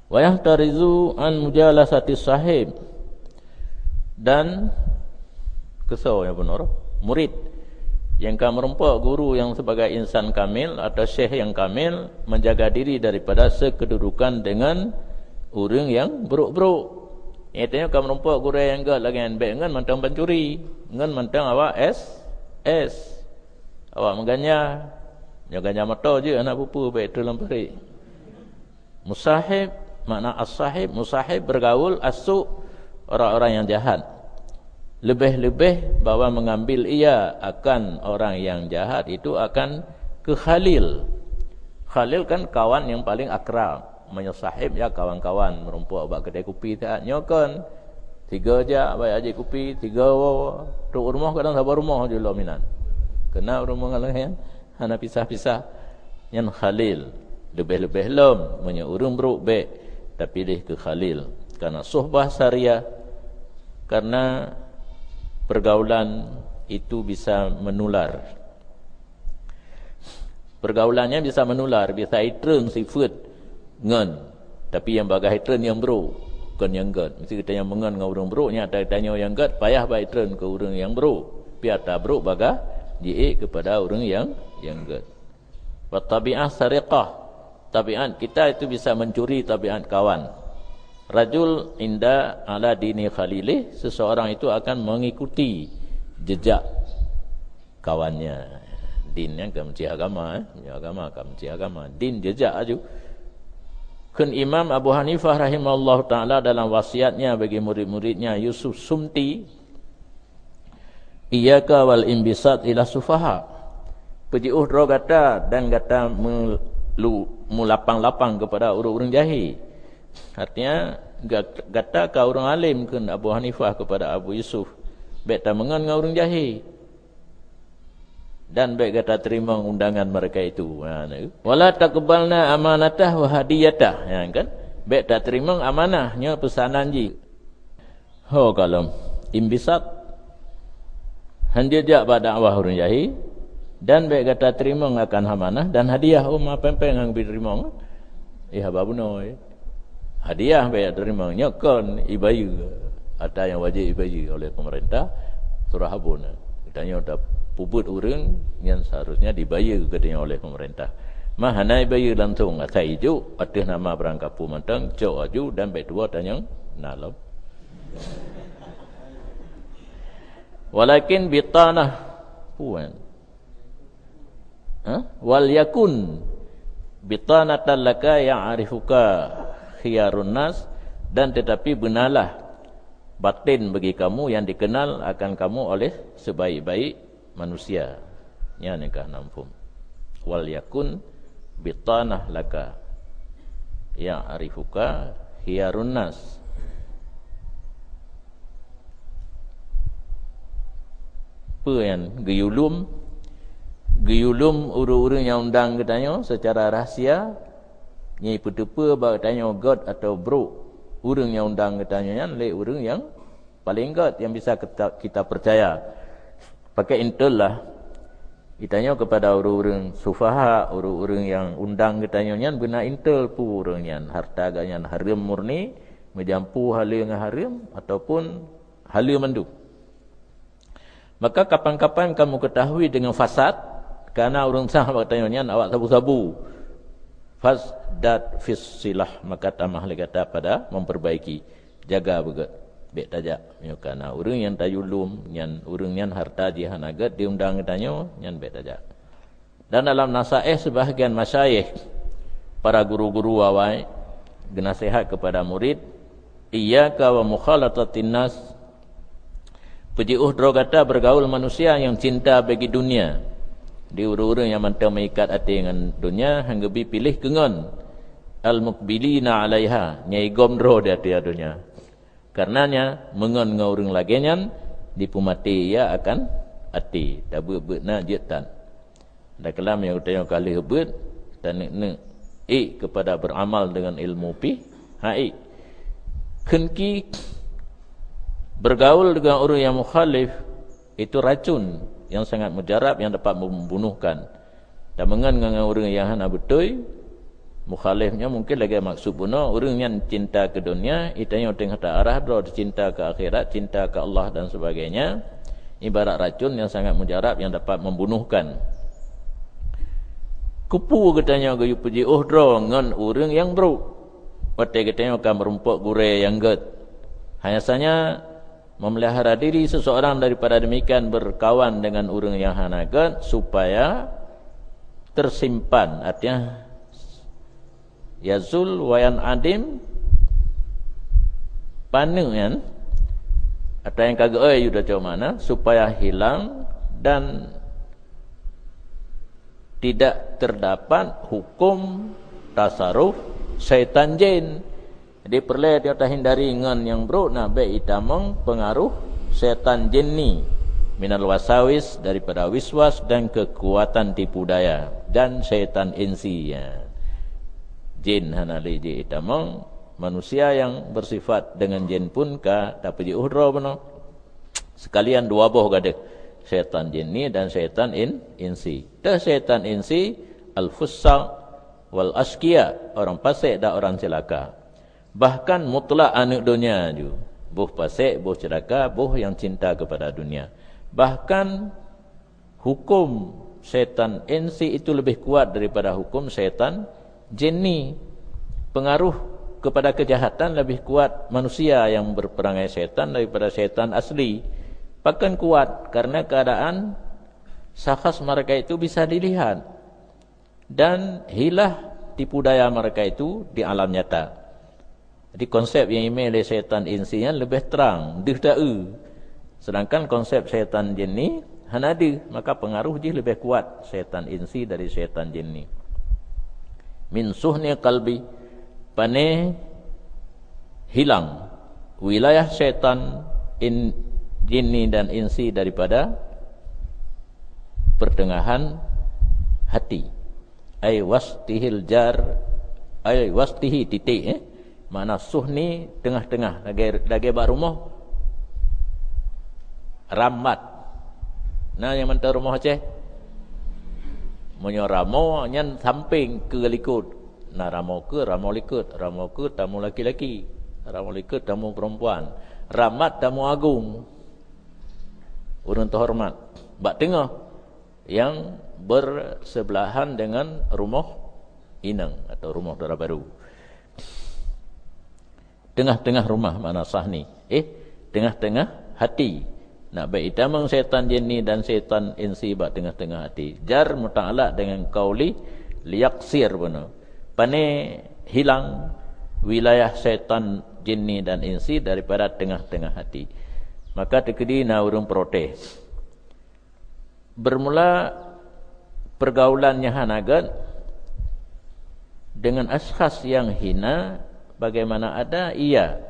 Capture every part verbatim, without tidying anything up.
Wa yahtarizu an mujalasati sahib, dan keusoe nyang beunor, murid nyang ka meurumpok guru nyang sebagai insan kamil atau syekh nyang kamil, menjaga diri daripada sekedudukan dengan ureuëng nyang brok-brok. Nyang tanyoe ka meurumpok gurée nyang gét lagée nyan, bék ngon mantong pancuri, ngon mantong awak es, es. Awak meuganja, nyoe ganja moto jeuet hana peue-peue bék trok lam parit. Musahib, makna as-sahib, musahib, bergaul, as-su, orang-orang yang jahat. Lebih-lebih bahwa mengambil ia akan orang yang jahat itu akan ke khalil. Khalil kan kawan yang paling akrab. Meunyoe sahib ya kawan-kawan meurumpok bak keudai kupi siat, nyoe kon. Tiga jak bak jak kupi, tiga woe. Trok rumoh kadang saboh rumoh ju lom inan. Keunan rumoh ngon lagée nyan hana pisah-pisah. Nyan khalil. Leubeh-leubeh lom meunyoe ureuëng brok bék tapiléh keu khalil. Karena suhbah syariah, karena pergaulan itu bisa menular. Pergaulannya bisa menular, bisa itreun sifeuet ngon. Tapi nyang bagah itreun nyang brok, kon nyang gét. Mesti geutanyoe meungon ngon ureuëng brok, nyan ata geutanyoe nyang gét, payah bak itreun keu ureuëng nyang brok. Pi ata brok bagah jiék keupada ureuëng nyang, nyang gét. Wa tabi'ah sariqah. Tabiat kita itu bisa mencuri tabiat kawan. Rajul inda ala dini khalilih, seseorang itu akan mengikuti jejak kawannya. Din nyan ka meuci agama, eh. Meuci agama ka meuci agama. Din jejak aju. Kheun Imam Abu Hanifah rahimahullahu taala dalam wasiatnya bagi murid-muridnya Yusuf Sumti, "Iyyaka wal inbisat ila sufaha." Peujiôh droe gata dan gata meulu-, meulapang-lapang kepada ureuëng-ureuëng jahé. Artinya, ga-, gata ka ureuëng além, kheun Abu Hanifah kepada Abu Yusuf, bék tameungon ngon ureuëng jahé. Dan bék gata teurimong undangan mereka itu. Ha, na. "Wala taqbalna amanatah wa hadiyatah." Ya, kan? Bék tateurimong amanah, nyoe peusanan jih. Ho kalom, imbisat. Hanjeuet jak bak dakwah ureuëng jahé, dan bék gata teurimong akan amanah dan hadiah, oh, ma péng-péng nyang geuteurimong. Eh, haba bunoe. Hadiah bék teurimong, nyoe kon ibayeue. Ata nyang wajéb ibayeue oleh pemerintah, surah abon. Geutanyoe tapeubuet ureuëng nyang seharusnya dibayeue geutanyoe oleh pemerintah. Ma hana ibayeue langsung, asai ijok ateueh nama barangkapeue mantong, cok aju dan bék tuwoe tanyong na lom. Walakin bitanah puan. Ha? Wal yakun bitanatan laka ya'rifuka khiyarun nas, dan tetapi benalah batin bagi kamu yang dikenal akan kamu oleh sebaik-baik manusia. Nyan nyang ka na muphom. Wal yakun bitanah laka ya'rifuka khiyarun nas. Peue nyan geuyue lom? Geuyue lom ureuëng-ureuëng nyang undang geutanyoe secara rahsia, nyan peuteupeue bak geutanyoe gét atau brok ureuëng nyang undang geutanyoe nyan lé ureuëng nyang paleng gét nyang bisa kita, kita peucaya. Pakai intel lah. Geutanyoe keupada ureuëng-ureuëng sufaha, ureuëng-ureuëng nyang undang geutanyoe nyan beuna intel peue ureuëng nyan, hareuta geuh nyan hareuem murni, meujampu haleue ngon hareuem, ataupun haleue mandum. Maka kapan-kapan kamu ketahui dengan fasad, karena ureuëng sah bak geutanyoe nyan awak sabu-sabu. Fasdat fis silah, maka tamah lé gata pada memperbaiki. Jaga beugét, bék tajak. Meunyoe kana ureuëng nyang tayue lom, nyan ureuëng nyan hareuta jih hana gét diundang geutanyoe, nyan bék tajak. Dan dalam nasaéh sebahagian masyayikh, para guru-guru awai, geunasihat keupada murid, "Iyyaka wa mukhalatatin nas." Peujiôh droe gata beugaul manusia nyang cinta bagi dunia. Di ureuëng-ureuëng nyang mantong meuikat até ngon dunia, han geubi piléh keu ngon. Al-muqbilina 'alaiha, nyang igom droe di ateueh dunia. Karenanya, meungon ngon ureuëng lagée nyan, dipeumaté ia akan até, tabeuet-beuet na jeuet tan. Dakeulam nyang geutanyoe ka lheueh beuet, taneuk-neuk ék keupada beuramal deungon ilmu pih, han ék. Kheun ki, bergaul dengan orang yang mukhalif, itu racun yang sangat mujarab yang dapat membunuhkan. Tameungon ngon ureuëng nyang hana beutôi, Mukhalif nyoe mungkin lagée maksud bunoe, ureuëng nyang cinta keu donya, geutanyoe teungoh ta arah droe cinta keu akhirat, cinta keu Allah dan sebagainya, ibarat racun nyang sangat mujarab yang dapat membunuhkan. Keupeue geutanyoe geuyue peujiôh droe ngon ureuëng nyang brok, watée geutanyoe ka meurumpok gurée nyang gét? Hanya saja, memelihara diri seseorang daripada demikian berkawan dengan ureuëng nyang hana gét, supaya tersimpan, artinya yazul wa yan'adim, paneuk nyan, atau nyang ka geuéh yuda cok mana, supaya hilang dan tidak terdapat hukum tasaruf syaitan jin. Jadi peureulée tanyoe tahindari ngon nyang brok, na bék itamong peungaruh syaitan jinni, minal wasawis, daripada wiswas dan kekuatan tipu daya, dan syaitan insi, ya. Jin hana lé jih itamong, manusia nyang bersifat dengan jin pun ka tapeujiôh droe bunoe. Sekalian dua boh gadeh, syaitan jinni dan syaitan in, insi. Teuh syaitan insi, al-fussaq wal asyqiya, orang fasik dan orang celaka. Bahkan mutlak aneuëk donya ju, boh fasik, boh celaka, boh nyang cinta kepada dunia. Bahkan hukum syaitan insi itu lebih kuat daripada hukum syaitan jinni. Pengaruh kepada kejahatan lebih kuat manusia yang berperangai syaitan daripada syaitan asli. Pakon kuat? Karena keadaan syakhs mereka itu bisa dilihat. Dan hilah tipu daya mereka itu di alam nyata. Jadi konsep nyang imé lé syaitan insi nyan leubeh trang, deuh ta-eu. Sedangkan konsep syaitan jinni hana deuh, maka pengaruh jih leubeh kuat syaitan insi dari syaitan jinni. Min suhni qalbi, pane hilang wilayah syaitan in, jinni dan insi daripada pertengahan hati. Ai wastihil jar, ai wastihi titik, eh. Makna suhni tengah-tengah, lagée, lagée bak rumoh rambat. Na nyang mantong rumoh Aceh. Meunyoe ramoe nyan sampéng keu likot. Na ramoe keu, ramoe likot, ramoe keu tamu laki-laki, ramoe likot tamu perempuan, rambat tamu agung. Ureuëng teuhoreumat bak teungoh nyang bersebelahan dengan rumoh inong atau rumoh dara barô. Teungoh-teungoh rumoh makna suhni. Eh, teungoh-teungoh hati. Nak bék itamong syaitan jinni dan syaitan insi bak teungoh-teungoh hati. Jar muta'alak dengan qauli liyaksir bunoe. Pane hilang wilayah syaitan jinni dan insi daripada teungoh-teungoh hati. Maka teukeudi na ureuëng protes. Bermula pergaulan nyang hana gét dengan askhas nyang hina, bagaimana ada, iya,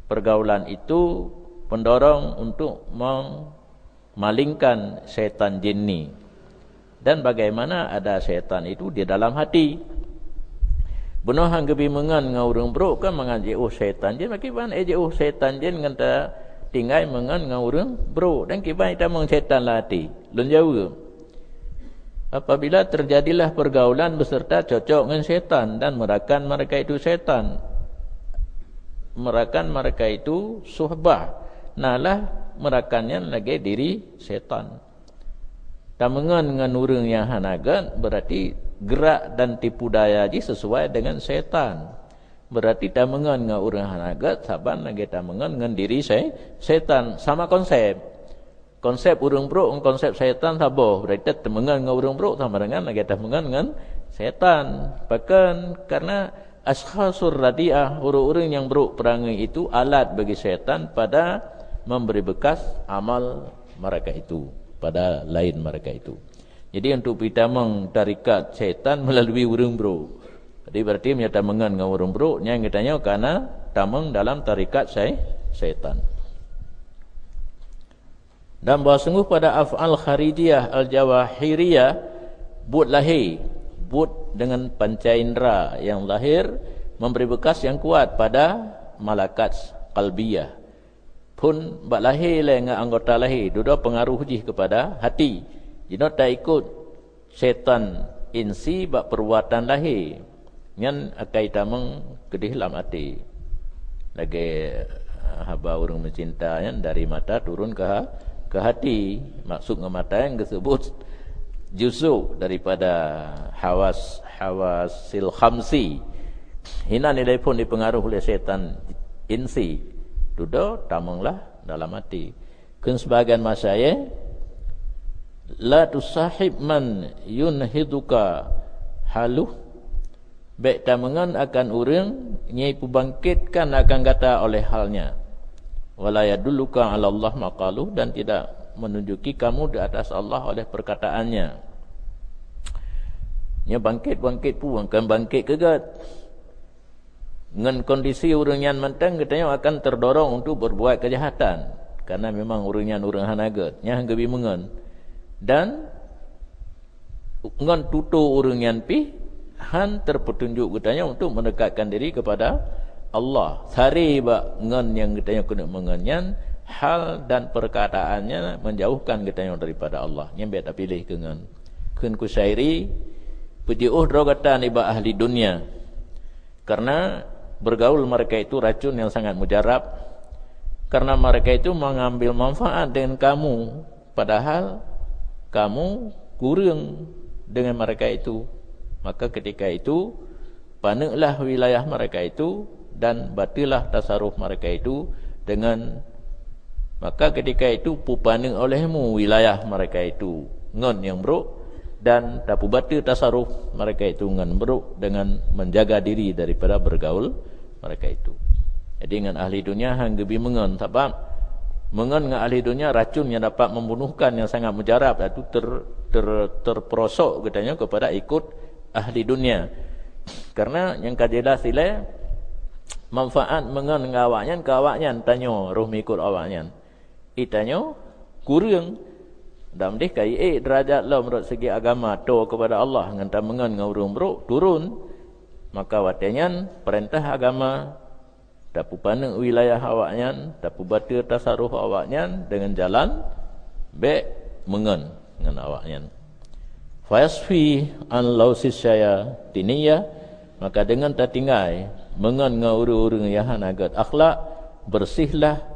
pergaulan itu pendorong untuk memalingkan syaitan jinni. Dan bagaimana ada syaitan itu di dalam hati. Bunoe han geubi meungon ngon ureuëng brok kan mangat jiôh syaitan jin, maka kiban éh jiôh syaitan jin ngon ta tinggai meungon ngon ureuëng brok, dan kiban itamong syaitan lam hati. Lôn jaweueb, apabila terjadilah pergaulan beserta cocok ngon syaitan dan merakan mereka itu syaitan, merakan mereka itu suhbah, nalah merakan nyan lagée diri syaitan. Tameungon ngon ureuëng nyang hana gét, berarti gerak dan tipu daya jih sesuai dengan syaitan. Berarti tameungon ngon ureuëng hana gét saban lagée tameungon ngon diri sy-, syaitan. Sama konsep. Konsep ureuëng brok ngon konsep syaitan saboh. Berarti tameungon ngon ureuëng brok sama dengan lagée tameungon ngon syaitan. Pakon? Karena askhasur radiah, ureuëng-ureuëng nyang brok perangai itu alat bagi syaitan pada memberi bekas amal mereka itu pada lain mereka itu. Jadi untuk peutamong tarekat syaitan melalui ureuëng brok. Jadi berarti meunyoe tameungon ngon ureuëng brok, nyan geutanyoe kana tamong dalam tarekat syai-, syaitan. Dan bahwa sungguh pada af'al kharijiyah al-jawahiriyah, buet lahé, buet dengan panca indera yang lahir, memberi bekas yang kuat pada malakat qalbiyah. Phon bak lahé lé ngon anggota lahé, dudoe pengaruh jih kepada hati. Jinoe taikot syaitan insi bak perbuatan lahé. Nyan akai tamong keudeh lam até. Lagée, eh, haba ureuëng meucinta nyan dari mata turun ke ha-, ke hati. Maksud ngon mata nyang geuseubut juzuk daripada hawas, hawasil khamsi. Hina nilai phon dipeungaruh lé syaitan insi. Dudoe tamonglah dalam até. Kheun sibagian masyayikh, "La tusahib man yunhiduka haluh." Bék tameungon akan ureuëng nyang peubangkitkan akan gata oleh halnya. "Wala yadulluka 'ala Allah maqaluh," dan tidak menunjuki kamu di atas Allah oleh perkataannya. Nyoe bangkit-bangkit peue, kon bangkit keu gét. Ngon kondisi ureuëng nyan mantong, geutanyoe akan terdorong untuk berbuat kejahatan, karena memang ureuëng nyan ureuëng hana gét, nyan geubi meungon. Dan ngon tutoe ureuëng nyan pih, han terpetunjuk geutanyoe untuk mendekatkan diri kepada Allah. Sari bak ngon nyang geutanyoe keuneuk meungon nyan, hal dan perkataannya menjauhkan geutanyoe daripada Allah. Nyan bék tapiléh keu ngon. Kheun Kusyairi, "Peujiôh droe gata nibak ahli dunia. Karena bergaul mereka itu racun yang sangat mujarab. Karena mereka itu mengambil manfaat dengan kamu, padahal kamu kurang dengan mereka itu. Maka ketika itu, paneuklah wilayah mereka itu dan bateulah tasaruf mereka itu dengan, maka ketika itu peupaneuk olehmu wilayah mereka itu ngon nyang brok, dan tapeubateue tasaruf mereka itu ngon brok dengan menjaga diri daripada bergaul mereka itu." Jadi ngon ahli dunia han geubi meungon, sabab meungon ngon ahli dunia racun yang dapat membunuhkan yang sangat mujarab, iaitu ter-, ter-, terperosok geutanyoe kepada ikut ahli dunia. Karena nyang ka jeulaih ilée, manfaat meungon ngon awaknyan keu awaknyan, tanyoe roh meuikot awaknyan. Itanyoe kureueng. Dan deh ka iék deurajat lom rot segi agama toe kepada Allah ngon tameungon ngon ureuëng brok turun. Maka watée nyan peurintah agama tapeupaneuk wilayah awaknyan, tapeubateue tasaruf awaknyan deungon jalan bék meungon ngon awaknyan. "Fayasfi an lausis syayatiniyah," maka deungon tatinggai meungon ngon ureuëng-ureuëng nyang hana gét akhlak, bersihlah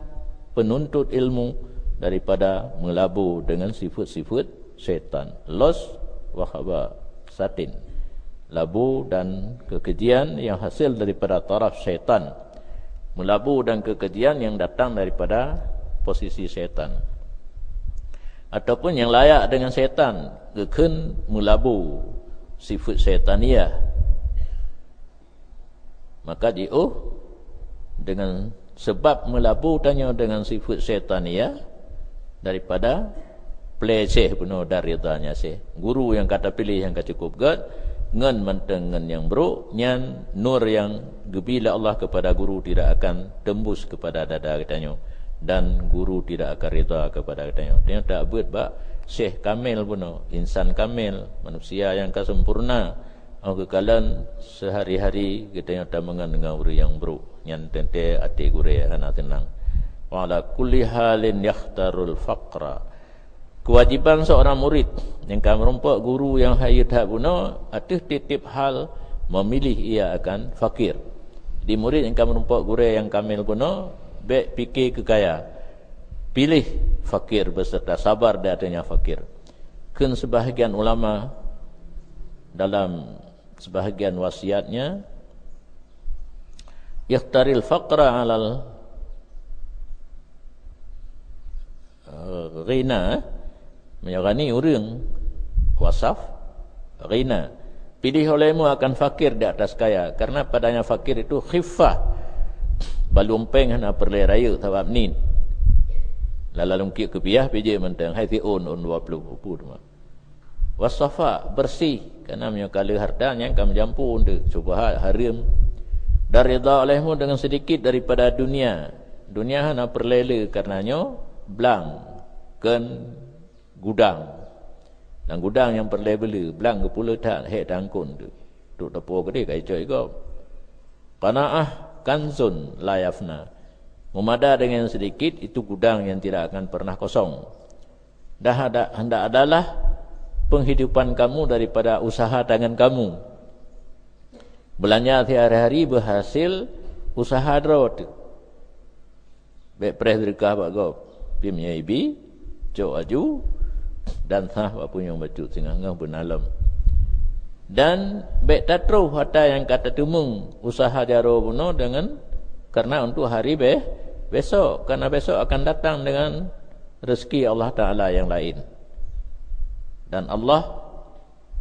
penuntut ilmu daripada meulabu deungon sifeuet-sifeuet syaitan. Los wahaba satin. Labu dan keukejian yang hasil daripada taraf syaitan. Meulabu dan keukejian yang datang daripada posisi syaitan. Ataupun yang layak dengan syaitan, geukheun meulabu sifeuet syaitaniyah. Maka jiôh dengan sebab meulabu tanyoe dengan sifeuet syaitaniyah daripada plé seh bunoe dan ridanya seh. Guru nyang ka tapiléh nyang ka cukup gét, ngon mantong ngon nyang brok, nyan nur nyang geubi lé Allah kepada guru tidak akan tembus kepada dada geutanyoe, dan guru tidak akan rida kepada geutanyoe. Tanyoe tabeuet bak seh kamil bunoe, insan kamil, manusia nyang ka sempurna. Óh geukalon seuhari-hari geutanyoe tameungon deungon ureuëng nyang brok, nyan teuntée até gurée hana teunang. "Wa ala kulli halin yakhtarul faqra." Keuwajéban seurang murit nyang ka meurumpok guru nyang hayeue that bunoe ateueh tieb-tieb hal meumiléh ia akan fakir. Di murit nyang ka meurumpok gurée nyang kamil bunoe, bék pike keu kaya. Piléh fakir beserta sabar di ateueh nyang fakir. Kheun seubahgian ulama dalam seubahgian wasiatnya, "Ikhtaril faqra alal, eh, ghina." Meunyoe ghani ureuëng, wasaf ghina. Piléh olehmu akan fakir di atas kaya, karena padanya fakir itu khiffah. Balueng péng hana peureulée rayeuk sabab niet. Lala lungkiek keupiah pijéh mantong, hai siôn, ôn dua ploh, peue teuma. Wasafa, bersih, karena meunyoe ka le hareuta nyan ka meujampu untuk syubhat, hareuem. Dan rida olehmu dengan sedikit daripada dunia. Dunia hana peureulée le, karena nyoe blang, kon gudang. Dan gudang nyang peureulée beule, blang geupuleut that, hék tangkon tu. Tuk teupeu keudeh ka icok igop. Qanaah kanzun la yafna. Meumada dengan sedikit, itu gudang yang tidak akan pernah kosong. Dan ada-, hendak adalah penghidupan kamu daripada usaha tangan kamu. Beulanja sihari-hari beuhasil usaha droe teuh. Bék preh seudeukah bak gob. Pih meunyoe ibi, cok aju, dan sah bak punyueng bacut singoh ngeuh beunalom. Dan bék tatroh atra nyang ka tateumeung usaha jaroe bunoe deungon, karena untuk hari beh-, besok, karena besok akan datang dengan rezeki Allah Taala yang lain. Dan Allah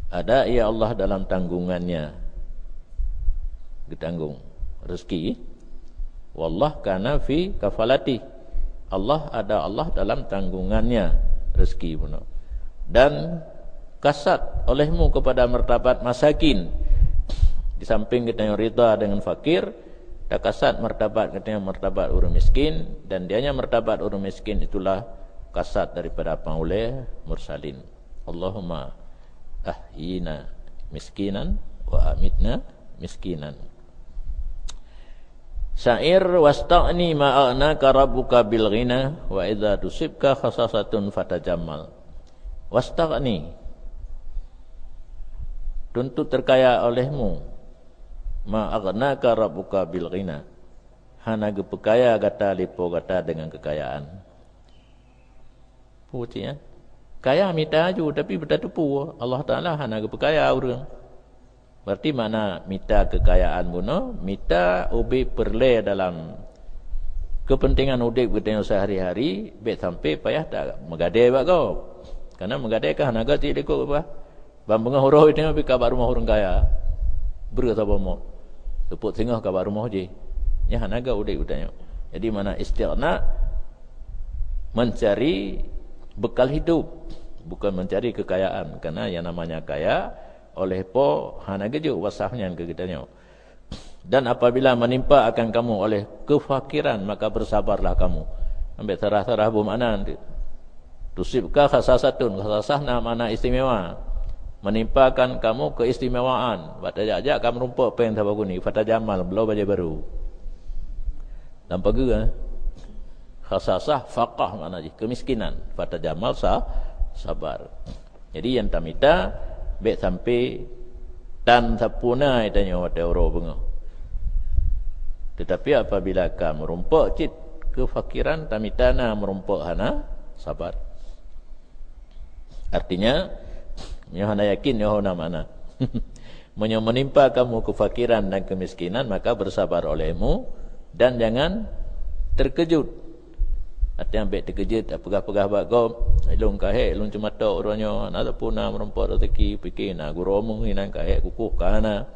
ada, ya Allah, dalam tanggungan-Nya. Geutanggung rezeki. Wallah kana fi kafalati. Allah ada, Allah dalam tanggungan-Nya rezeki bunoe. Dan kasat olehmu kepada martabat masakin. Di samping geutanyoe rida dengan fakir, takasat martabat geutanyoe martabat ureuëng miskin, dan dianya martabat ureuëng miskin itulah kasat daripada panghulée mursalin. Allahumma ahyina miskinan wa amitna miskinan. Syair, "Wastaghni ma aghnaka rabbuka bil ghina, wa idza tusibka khasasatun fatajammal." Wastaghni, tuntut terkaya olehmu, ma aghnaka rabbuka bil ghina, hana geupeukaya gata lipo gata dengan kekayaan. Peue cit nyan? Kaya mita aju, tapi beutateupeue Allah Taala hana geupeukaya ureuëng. Berarti makna mita kekayaan bunoe, mita ubé peureulée dalam keupeuntengan udeb geutanyoe sehari-hari, bék sampai payah tameugadée bak gob. Karena meugadée ka hana gét cit likot bah. Ban beungoh uroe tanyoe pih ka bak rumoh ureuëng kaya, breueh saboh mot, seupôt singoh ka bak rumoh jih. Nyan hana gét udeb geutanyoe. Jadi, makna istighna, mencari bekal hidup, bukan mencari kekayaan. Karena yang namanya kaya, oleh po hana geujok wasah nyan keu geutanyoe. Dan apabila menimpa akan kamu oleh kefakiran, maka bersabarlah kamu. Ambek sarah-sarah bu makna nanti. Tusibka khasasatun, khasasah na makna istimewa. Menimpakan kamu keistimewaan. Bak tajak-jak ka meurumpok péng saboh guni, fatajamal, bloe bajée baru. Lam pageue, eh? Khasasah, faqah makna jih, kemiskinan. Fatajamal, sa-, sabar. Jadi, nyang tamita bék sampai tan sapeue na tanyoe watée uroe beungoh. Tetapi apabila ka meurumpok cit kefakiran, tamita na meurumpok hana sabar. Artinya, nyoe hana yakin nyoe na makna. Meunyoe menimpa kamu kefakiran dan kemiskinan, maka bersabar olehmu dan jangan terkejut. Artinya, bék teukeujot, peugah-peugah bak gob, "Lôn ka hék, lôn ceumatok uroe nyoe, na sapeue na meurumpok rezeki, pike na gurée meuh inan ka hék kukuh ka hana."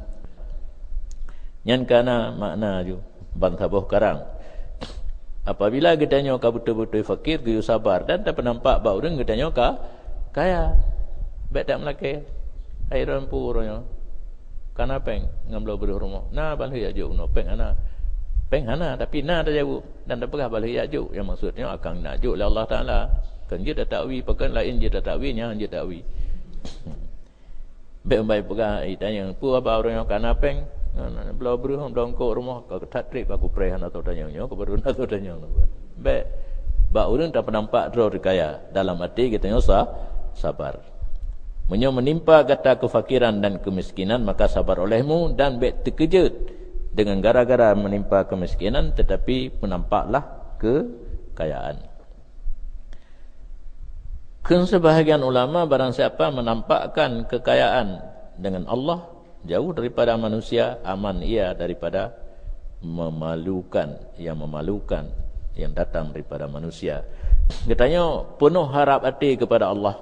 Nyan ka na makna ju ban saboh karang. Apabila geutanyoe ka beutôi-beutôi fakir, geuyue sabar dan tapeunampak bak ureuëng geutanyoe ka kaya, bék tameulakée. Hai droeneuh, peue uroe nyoe, ka na péng ngon bloe breueh rumoh, na ban lheueh jak jok bunoe, péng hana. Péng hana, tapi na tajaweueb. Dan tapeugah ban lheueh jak jok, nyang maksud nyoe akan na jok lé Allah Taala. Kon jeuet tatakwi, pakon laén jeuet tatakwi, nyan jeuet tatakwi. Bék bai peugah, "Eh, tanyong, peue haba ureuëng nyoe ka na péng? Bloe breueh, bloe eungkôt rumoh, ka that treb aku preh hana tho tanyong nyoe, ka baru na tho tanyong." Bék. Bak ureuëng tapeunampak droe teuh kaya, dalam até geutanyoe sa-, sabar. Meunyoe menimpa gata kefakiran dan kemiskinan, maka sabar olehmu dan bék teukeujot dengan gara-gara menimpa kemiskinan, tetapi penampaklah kekayaan. Kheun sebahagian ulama, barang siapa menampakkan kekayaan dengan Allah, jauh daripada manusia, aman ia daripada memalukan, yang memalukan yang datang daripada manusia. Geutanyoe peunoh harab até kepada Allah.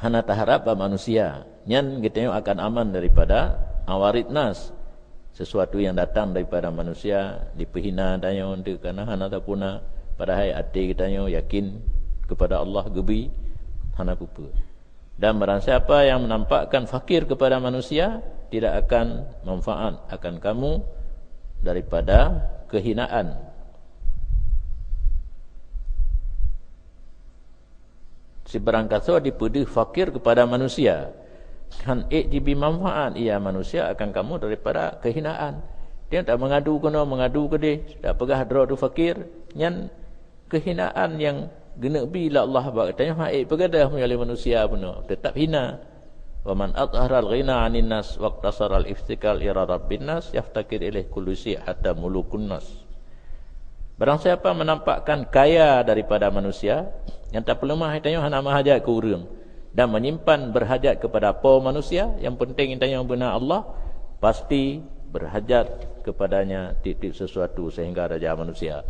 Hana taharab bak manusia, nyan geutanyoe akan aman daripada awarid nas, sesuatu yang datang daripada manusia, dipeuhina tanyoe untuk karena hana sapeue na, padahai até geutanyoe yakin kepada Allah geubi hana peue-peue. Dan barang siapa yang menampakkan fakir kepada manusia, tidak akan manfaat akan kamu daripada kehinaan. Sibarang kasoe dipeudeuh fakir kepada manusia, han ék jibi manfaat ia manusia akan kamu daripada kehinaan. Dia tak mengadu keunoe, mengadu keudeh, tak peugah droe tu fakir, nyan kehinaan nyang geuneuk bi lé Allah bak geutanyoe, han ék peugadôh meunyoe lé manusia bunoe, teutap hina. Wa man azharal ghina 'anin nas waqtasaral iftikar ila rabbin nas yaftakir ilaih kullu syai' hatta mulukun nas. Barang siapa menampakkan kaya daripada manusia, nyang tapeuleumah tanyoe hana meuhajat keu ureuëng, dan menyimpan berhajat kepada po manusia, yang penting tanyoe beuna Allah, pasti berhajat kepadanya tiep-tiep sesuatu sehingga raja manusia.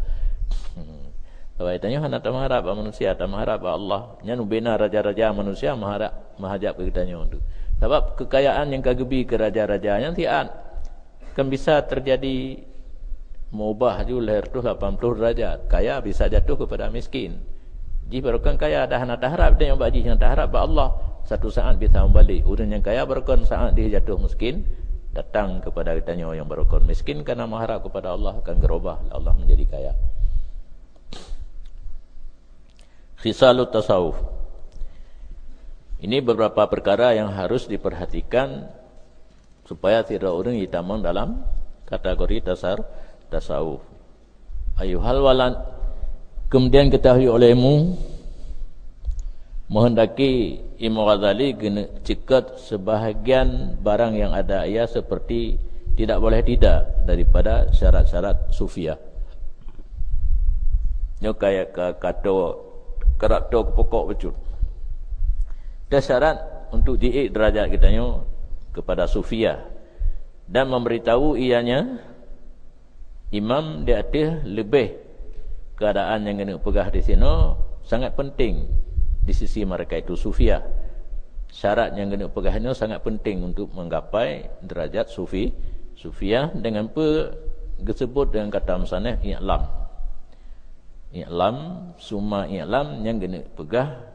Sabab tanyoe hana tameuharab bak manusia, tameuharab bak Allah. Nyan ubena raja-raja manusia meuharab, meuhajat keu geutanyoe tu. Sabab keukayaan nyang ka geubi keu raja-raja nyan siat. Kan bisa terjadi meubah ju lhèe reutôh lapan ploh derajat. Kaya bisa jatuh kepada miskin. Jih barokon kaya dah hana taharab tanyoe bak jih, nyang taharab bak Allah. Satu saat bisa meubalek. Ureuëng nyang kaya barokon saat jih jatuh miskin, datang kepada geutanyoe nyang barokon miskin karena meuharab kepada Allah, akan geurubah lé Allah menjadi kaya. Khisalut tasawuf. Ini beberapa perkara yang harus diperhatikan supaya sidroe ureuëng jitamong dalam kategori tasar-, tasawuf. Ayuhal walad, kemudian ketahui olehmu, meuheundaki Imam Ghazali geuneuk ceuket sebahagian barang yang ada ia seperti tidak boleh tidak daripada syarat-syarat sufiah. Nyoe kaya ka, ka to, karab to pokok bacut. Ada syarat untuk jiék derajat geutanyoe kepada sufiah dan memberitahu ianya imam di ateueh leubeh keadaan nyang geuneuk peugah di sinoe sangat penting di sisi mereka itu sufiah. Syarat nyang geuneuk peugah nyoe sangat penting untuk menggapai derajat sufi, sufiah dengan pe geusebut dengan kata musannif i'lam. I'lam, summa i'lam nyang geuneuk peugah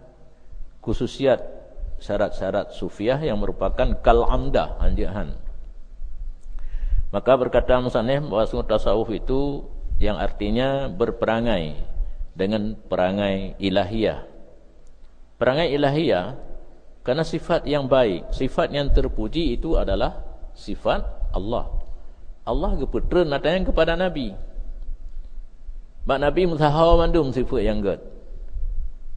khususiat syarat-syarat sufiah yang merupakan kal amdah, anjeuk han. Maka berkata musannif bahwa tasawuf itu yang artinya berperangai dengan perangai ilahiyah. Perangai ilahiyah karena sifat yang baik, sifat yang terpuji itu adalah sifat Allah. Allah geupeutreun ata nyan kepada Nabi. Bak Nabi meusaho mandum sifat nyang gét.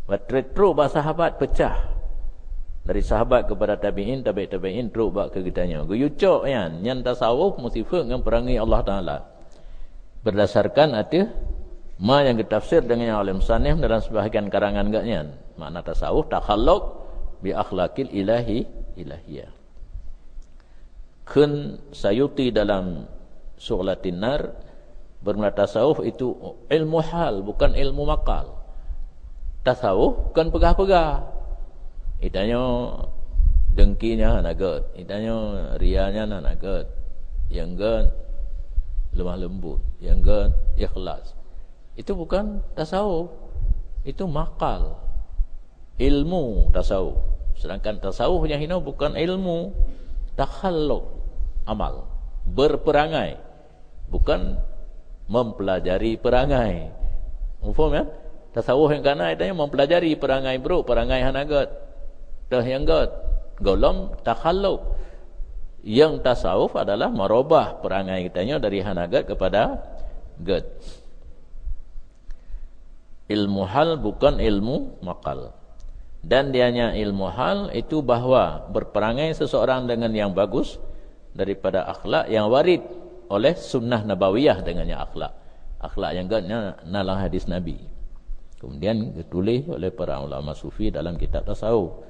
Watée trok bak sahabat peucah. Dari sahabat kepada tabi'in, tabi' tabi'in trok bak keu geutanyoe. Geuyue cok nyan, nyan tasawuf meusifat ngon perangai Allah Taala. Berdasarkan ateueh ma nyang geutafsir deungon oleh musannif dalam sebahagian karangan geuh nyan. Makna tasawuf takhalluq bi akhlaqil ilahi, ilahiyah. Kheun Sayuti dalam Su'latin Nar, bermula tasawuf itu ilmu hal, bukan ilmu makal. Tasawuf bukan peugah-peugah. Itanyoe dengki nyan hana gét, itanyoe ria nyan hana gét. Nyang gét lemah lembut, nyang gét ikhlas. Itu bukan tasawuf, itu makal. Ilmu tasawuf. Sedangkan tasawuf nyang hinoe bukan ilmu, takhalluq amal, berperangai, bukan mempelajari perangai. Muphom kan? Tasawuf nyang kana itanyoe mempelajari perangai buruk, perangai hana gét. Teuh nyang gét, golom takhalluq. Nyang tasawuf adalah merubah perangai geutanyoe dari hana gét kepada gét. Ilmu hal bukan ilmu makal. Dan dianya ilmu hal itu bahwa berperangai seseorang dengan yang bagus daripada akhlak yang warid oleh sunnah nabawiyah dengannya akhlak. Akhlak nyang gét nyan na lam hadis Nabi. Kemudian ditulis oleh para ulama sufi dalam kitab tasawuf.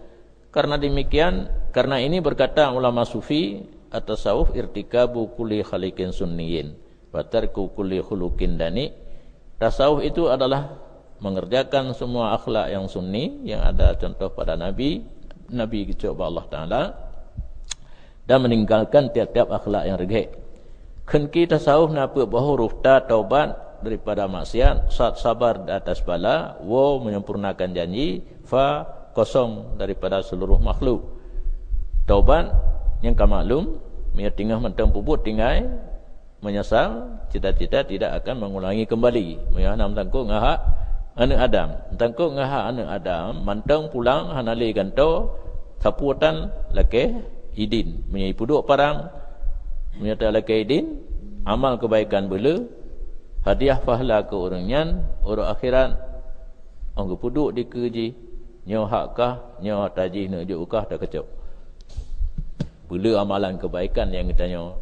Karena demikian, karena ini berkata ulama sufi, at-tasawuf irtikabu kulli khaliqin sunniyin, wa tarku kulli khuluqin dani. Tasawuf itu adalah mengerjakan semua akhlak yang sunni yang ada contoh pada Nabi, Nabi geucok bak Allah Taala, dan meninggalkan tiap-tiap akhlak yang reugét. Kheun ki tasawuf na peuet boh huruf: ta, taubat daripada maksiat, sad, sabar di atas bala, waw, menyempurnakan janji, fa, kosong daripada seluruh makhluk. Taubat nyang ka maklum, meunyoe teungoh mantong peubuet tinggai, menyesal, cita-cita tidak akan mengulangi kembali. Meunyoe hana meutangkok ngon hak aneuëk Adam, meutangkok ngon hak aneuëk Adam, mantong pulang hana lé gantoe, sapeue tan lakée idin. Meunyoe ipeuduek parang, meunyoe ta lakée idin, amal keubaikan beuleu, hadiah pahala keu ureuëng nyan, uroe akhirat, óh geupeuduek dikeue jih, nyoe hak kah, nyoe ata jih neujok u kah, takeucok. Peuleueh amalan keubaikan nyang geutanyoe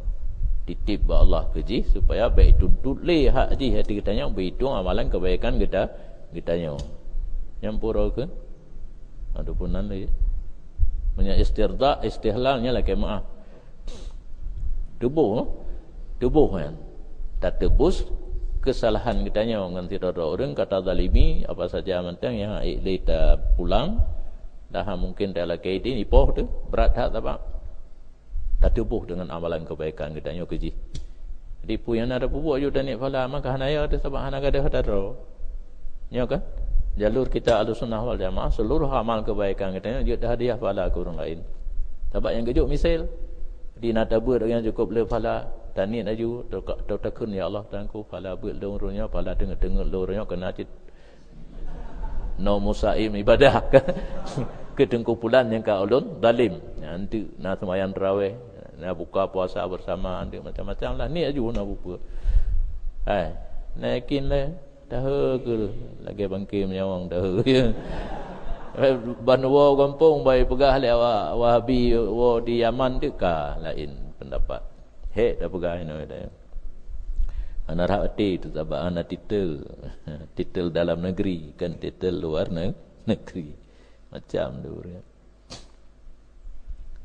titip bak Allah keu jih, supaya bék tuntot lé hak jih ateueh geutanyoe, beuitong amalan keubaikan geuta-, geutanyoe. Nyan pura keu? Ataupun nan lé. Meunyoe istirda, istihlal nyan lakée meu'ah. Tuboh, tuboh nyan. Tateupeue keusalahan geutanyoe ngon sidroe-droe ureuëng ka tazalimi, apa saja mantong nyang hana ék lé tapulang, dah mungkin talakée idin ipoh teuh, brat that sabab tateuboh deungon amalan keubaikan geutanyoe keu jih. Jadi, peue nyang na tapeubuet aju taniet pahala, maka hana ya teuh sabab hana gadôh ata droe. Nyoe kan? Jalur kita Ahlussunnah wal Jamaah, seluruh amal keubaikan geutanyoe jeuet hadiah pahala keu ureuëng laén. Sabab nyang geujok misil, di na tabeuet nyang cukup le pahala, taniet aju, teu-, teu-, takheun, "Ya Allah, Tuhanku, pahala beuet lôn uroe nyoe, pahala teungeut-teungeut lôn uroe nyoe, keunan cit noe musaim ibadah keu teungku pulan nyang ka ulôn zalim." Nyan teuk na seumayang tarawih, na buka puasa bersama, nyan teuk macam-macam lah. Niet aju na bupeue. Hai, na yakin lé, tahe keu lagée bangke meunyoe tahe. Ban woe gampông bai peugah lé awak Wahabi woe di Yaman teuk ka laén pendapat. Hék tapeugah inoe dayeuh. Hana rhah até teuh sabab hana titel. Titel dalam negeri, kan titel luar ne-, negeri. Macam tu ureuëng.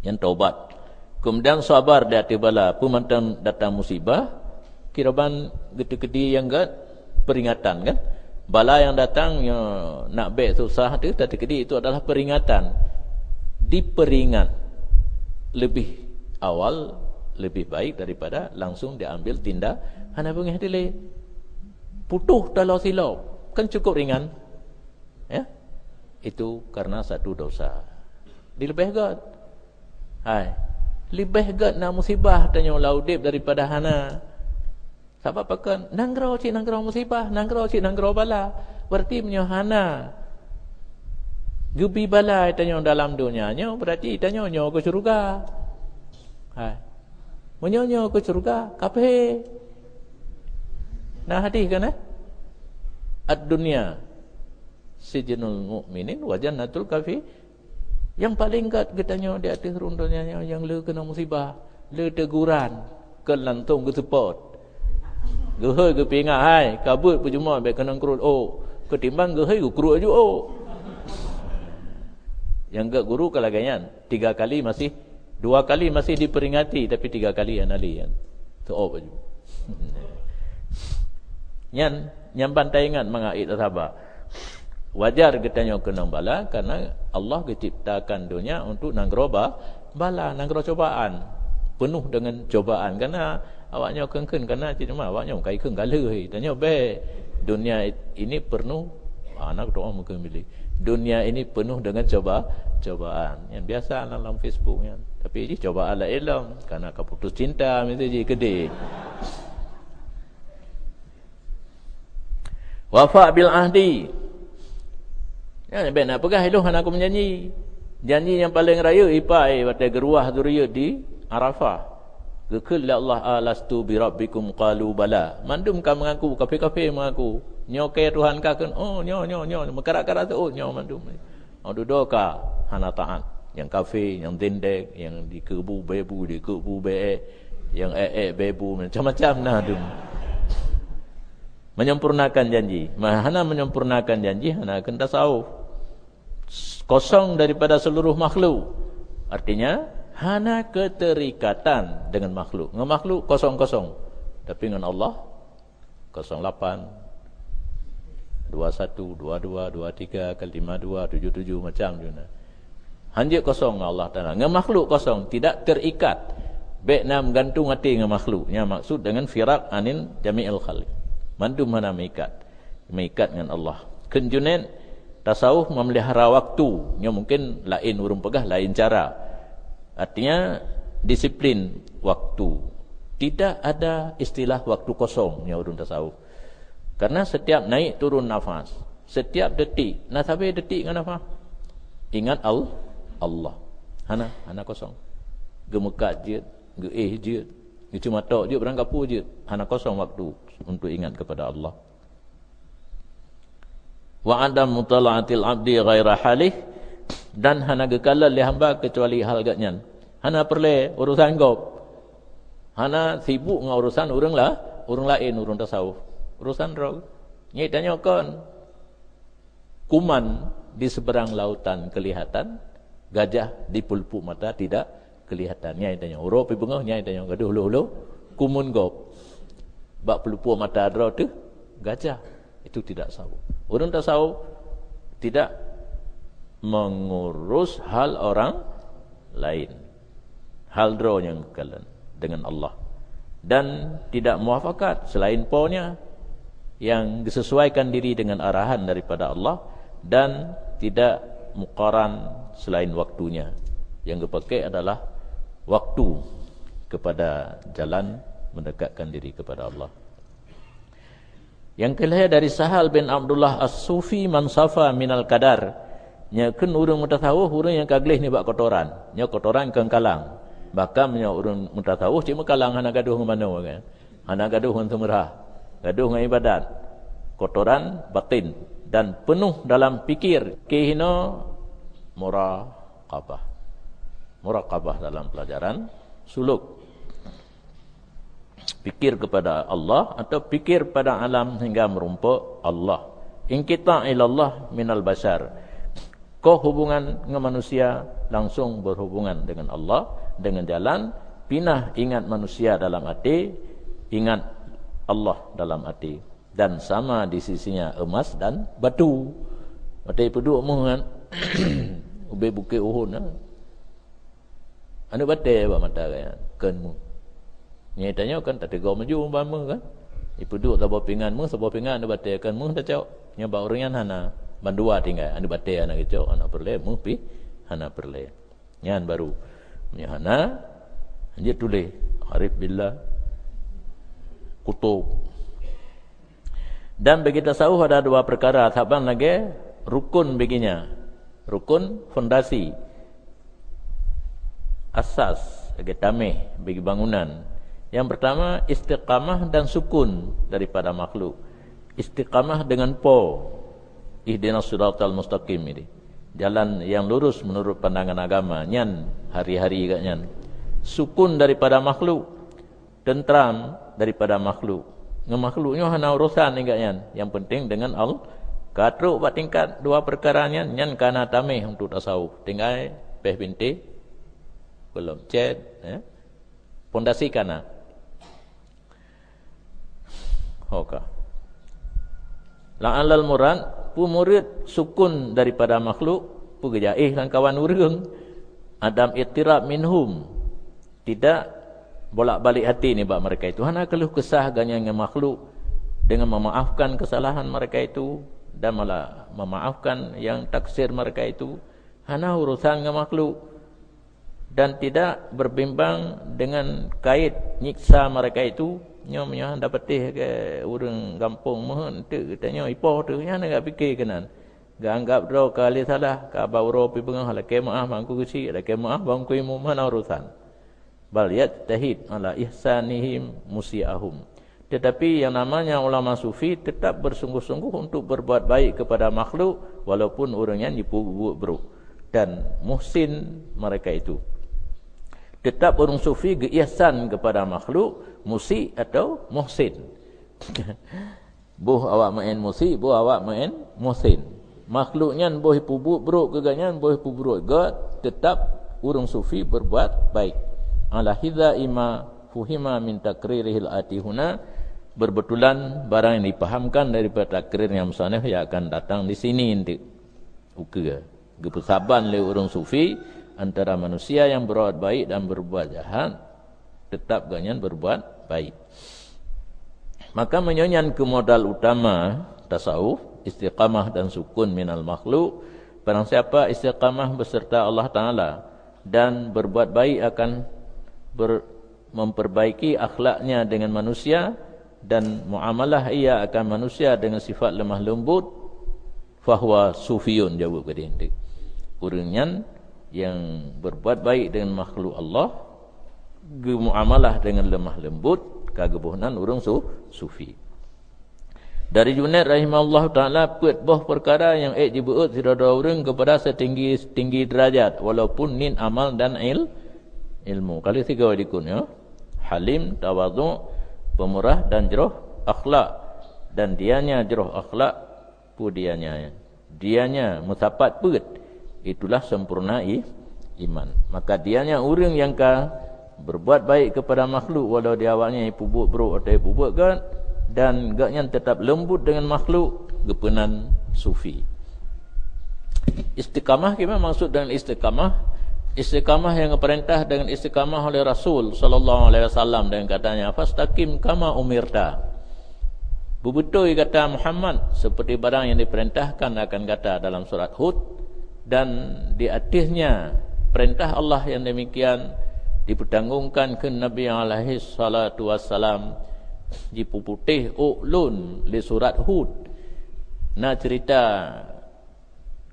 Nyan tobat. Keumudian sabar di ateueh bala, peue mantong datang musibah, kiroban geuteukeudi nyang gét peringatan, kan? Bala nyang datang nyoe nak bék susah tu, tateukeudi itu adalah peringatan. Diperingat lebih awal, lebih baik daripada langsung diambil tinda-, hana beungéh dilée. Putôh taloe silop, kan cukup ringan. Ya? Itu karena satu dosa. Dilebeh gét. Hai. Lebih gét na musibah tanyoe lam udeb daripada hana. Sabab pakon? Nanggroe cit nanggroe musibah, nanggroe cit nanggroe bala. Berarti meunyoe hana geubi bala tanyoe dalam donya nyoe, berarti tanyoe nyoe keu syeuruga. Hai. Meunyoe nyoe keu syeuruga, kafé. Na hadis kan, eh? "Ad-dunya sijnul mu'minin wa jannatul kafir." Nyang paleng gét geutanyoe di ateueh rhueng donya nyoe nyang le keunong musibah, le teguran, kon langsong geuseupôt. Geuhôi geupeuingat, "Hai, ka beuet peujumat bék keunong krot ôk," keutimbang geuhôi geukruek aju ôk. Nyang gét guru ka lagée nyan, tiga kali masih, dua kali masih diperingati, tapi tiga kali hana le nyan. Teuôb aju. Nyan, nyan ban taingat mangat ék tasaba. Wajar geutanyoe keunong bala, karena Allah geuciptakan donya untuk nanggroe ba-, bala, nanggroe cobaan. Penuh dengan cobaan. Karena awak nyoe kheun-kheun, karena cit teuma awak nyoe kai kheun galeh, tanyoe bék. Dunia ini penuh, anak doa mungkin milih. Dunia ini penuh dengan coba, cobaan. Yang biasa dalam Facebook nyan. Tapi jih cobaan laén lom. Karena ka putus cinta, mesti jih keudeh. Wafa bil ahdi. Ya, bék na peugah, "Ilôn hana kumeujanji." Janji nyang paleng rayeuk ipai watée geuruwah zuriet di Arafah. Geukheun lé Allah, "Alastu bi rabbikum?" Qalu, "Bala." Mandum ka meungaku, kafé-kafé meungaku, "Nyoe keu Tuhan ka kheun." "Oh, nyoe, nyoe, nyoe." Meukarat-karat seuôt nyoe mandum. Oh, dudoe ka hana taát. Nyang kafé, nyang zindek, nyang dikeubu bée bu, dikeubu bée, nyang ék-ék bée bu, macam-macam na dum. Menyempurnakan janji. Ma-, hana menyempurnakan janji, hana kheun tasawuf. Kosong daripada seluruh makhluk. Artinya, hana keterikatan dengan makhluk. Ngon makhluk kosong-kosong. Tapi ngon Allah, kosong lapan, dua satu, dua dua, dua tiga, lima dua, tujuh tujuh, macam tu na. Hanjeuet kosong ngon Allah Taala. Ngon makhluk kosong, tidak terikat. Bék na meugantung até ngon makhluk. Nyan maksud dengan firaq anil jami'il khalq. Mandum hana meuikat. Meuikat ngon Allah. Kheun Junaid, tasawuf memelihara waktu. Nyoe mungkin laén ureuëng peugah, laén cara. Artinya, disiplin waktu. Tidak ada istilah waktu kosong, nyoe ureuëng tasawuf. Karena setiap naik turun nafas, setiap detik, na sabe detik ngon nafas. Ingat Al-, Allah. Hana, hana kosong. Geumeukat jeuet, geuéh jeuet, geuceumatok jeuet, barang gapeue jeuet. Hana kosong waktu untuk ingat kepada Allah. Wa adam mutala'atil abdi ghaira halih, dan hana geukalon lé hamba kecuali hal geuh nyan. Hana peureulée urusan gob. Hana sibuk ngon urusan ureuëng la, ureuëng laén, ureuëng tasawuf. Urusan droe. Ngieng tanyoe kon. Kuman di seberang lautan kelihatan, gajah di pelupuk mata tidak kelihatan. Nyan tanyoe, uroe pih beungoh nyan tanyoe gadoh hulu-hulu kumun gob. Bak pelupuk mata droe teuh gajah. Itu tidak sawub. Ureuëng tasawuf tidak mengurus hal orang lain. Hal droe nyang geukalon dengan Allah. Dan tidak muafakat selain Po nya, yang disesuaikan diri dengan arahan daripada Allah dan tidak muqaran selain waktunya. Yang geupakai adalah waktu kepada jalan mendekatkan diri kepada Allah. Nyang keulhée dari Sahal bin Abdullah As-Sufi, "Man safa minal kadar." Nyoe kheun ureuëng meutasawuf, ureuëng nyang ka gleh nibak kotoran. Nyoe kotoran kon kalang. Bahkan nyoe ureuëng meutasawuf cit meukalang, hana gadoh ngon manoe, kan? Hana gadoh ngon seumeurah. Gadoh ngon ibadat. Kotoran batin dan penuh dalam pikir. Keuhinoe muraqabah. Muraqabah dalam pelajaran suluk. Pikir kepada Allah atau pikir pada alam hingga merumpok Allah. Inqita' ilallah minal bashar. Koh hubungan ngon manusia langsung berhubungan dengan Allah dengan jalan pinah ingat manusia dalam hati, ingat Allah dalam hati. Dan sama di sisinya emas dan batu. Maté peuduek meuh kan. Ubé Bukét Uhud na. Aneuk batée bak mata geuh nyan, kheun meuh. Nyan tanyoe kan tateugom laju ban meuh kan. Ipeuduek saboh pingan meuh, saboh pingan aneuk batée kheun meuh tacok. Nyoe bak ureuëng nyan hana, bandua tinggai, aneuk batée hana geucok, hana peureulée, meuh pih hana peureulée. Nyan baru. Meunyoe hana, jeuet tuléh, "Arif billah, kutub." Dan bagi tasawuf ada dua perkara, saban lagée rukun bagi nyan. Rukun fondasi, asas, lagée tameh bagi bangunan. Yang pertama, istiqamah dan sukun daripada makhluk. Istiqamah dengan Po. Ihdinas siratal mustaqim ini. Jalan yang lurus menurut pandangan agama. Nyan hari-hari geuh nyan. Sukun daripada makhluk. Teuntram daripada makhluk. Ngon makhluk nyoe hana urosan ingat nyan. Yang penting dengan Allah. Ka trok bak tingkat dua perkara nyan, nyan ka na tameh untuk tasawuf. Tinggai péh bintéh, gohlom cét, eh. Pondasi ka na. Ho ka. La'allal murad, peue murit sukun daripada makhluk, peue geujaéh lam kawan ureuëng. Adam ittirab minhum. Tidak bolak-balik hati nibak mereka itu. Hana keuluh kesah geuh nyan ngon makhluk dengan memaafkan kesalahan mereka itu dan malah memaafkan yang taksir mereka itu. Hana urusan ngon makhluk dan tidak berbimbang dengan kait nyiksa mereka itu. Nyoe meunyoe hana patéh keu ureuëng gampông meuheuet, enteuk geutanyoe ipoh teuh, nyan hana geupiké keunan. Geuanggap droe ka lé salah, ka ba uroe pih beungoh, lakée meuáh bak Teungku Geuchik, lakée meuáh bak Teungku Imum, hana urusan. Bal yajtahid ala ihsanihim musi'ahum. Tetapi yang namanya ulama sufi tetap bersungguh-sungguh untuk berbuat baik kepada makhluk, walaupun ureuëng nyan jipeubuet brok. Dan muhsin mereka itu. Tetap ureuëng sufi geuihsan kepada makhluk, musi atau muhsin. Boh awak meu'en musi, boh awak meu'en muhsin. Makhluk nyan boh jipeubuet brok keu geuh nyan, boh jipeubuet gét, tetap ureuëng sufi berbuat baik. Ala hidza'i ma fuhima min takririhil ati huna, berbetulan barang yang dipahamkan daripada takrir nyang musannif yang akan datang di sini enteuk. Ukeue. Geupeusaban lé ureuëng sufi antara manusia yang berbuat baik dan berbuat jahat, tetap geuh nyan berbuat baik. Maka meunyoe nyan keu modal utama tasawuf, istiqamah dan sukun minal makhluk, barang siapa istiqamah beserta Allah Ta'ala dan berbuat baik akan ber-, memperbaiki akhlaknya dengan manusia dan muamalah ia akan manusia dengan sifat lemah lembut, fahuwa sufiyun, jaweueb keudeh. Ureuëng nyan yang berbuat baik dengan makhluk Allah, geumuamalah dengan lemah lembut, ka geuboh nan ureuëng su-, sufi. Dari Junaid rahimahullah ta'ala, peuet boh perkara yang ék jibeuet sidroe-droe ureuëng kepada setinggi-tinggi derajat, walaupun nin amal dan il-, Ilmu. Kali tiga dikun, ya. Halim, tawadhu, pemurah dan jroh akhlak. Dan dianya jroh akhlak, pu dianya, dianya meusapat peuet, itulah sempurna i-, iman. Maka dianya ureuëng nyang ka berbuat baik kepada makhluk, walau di awaknya ipubuet brok atau ipubuet gét, dan gobnyan tetap lembut dengan makhluk, geupeunan sufi. Istiqamah, kiban maksud dengan istiqamah? Istiqamah yang diperintah dengan istiqamah oleh Rasul sallallahu alaihi wasallam dengan katanya, "Fastaqim kama umirta." Beubeutôi gata Muhammad seperti barang yang diperintahkan akan gata dalam surat Hud, dan di atasnya perintah Allah yang demikian dipertanggungkan ke Nabi alaihi salatu wassalam, jipuputéh ôk lôn lé surat Hud. Na cerita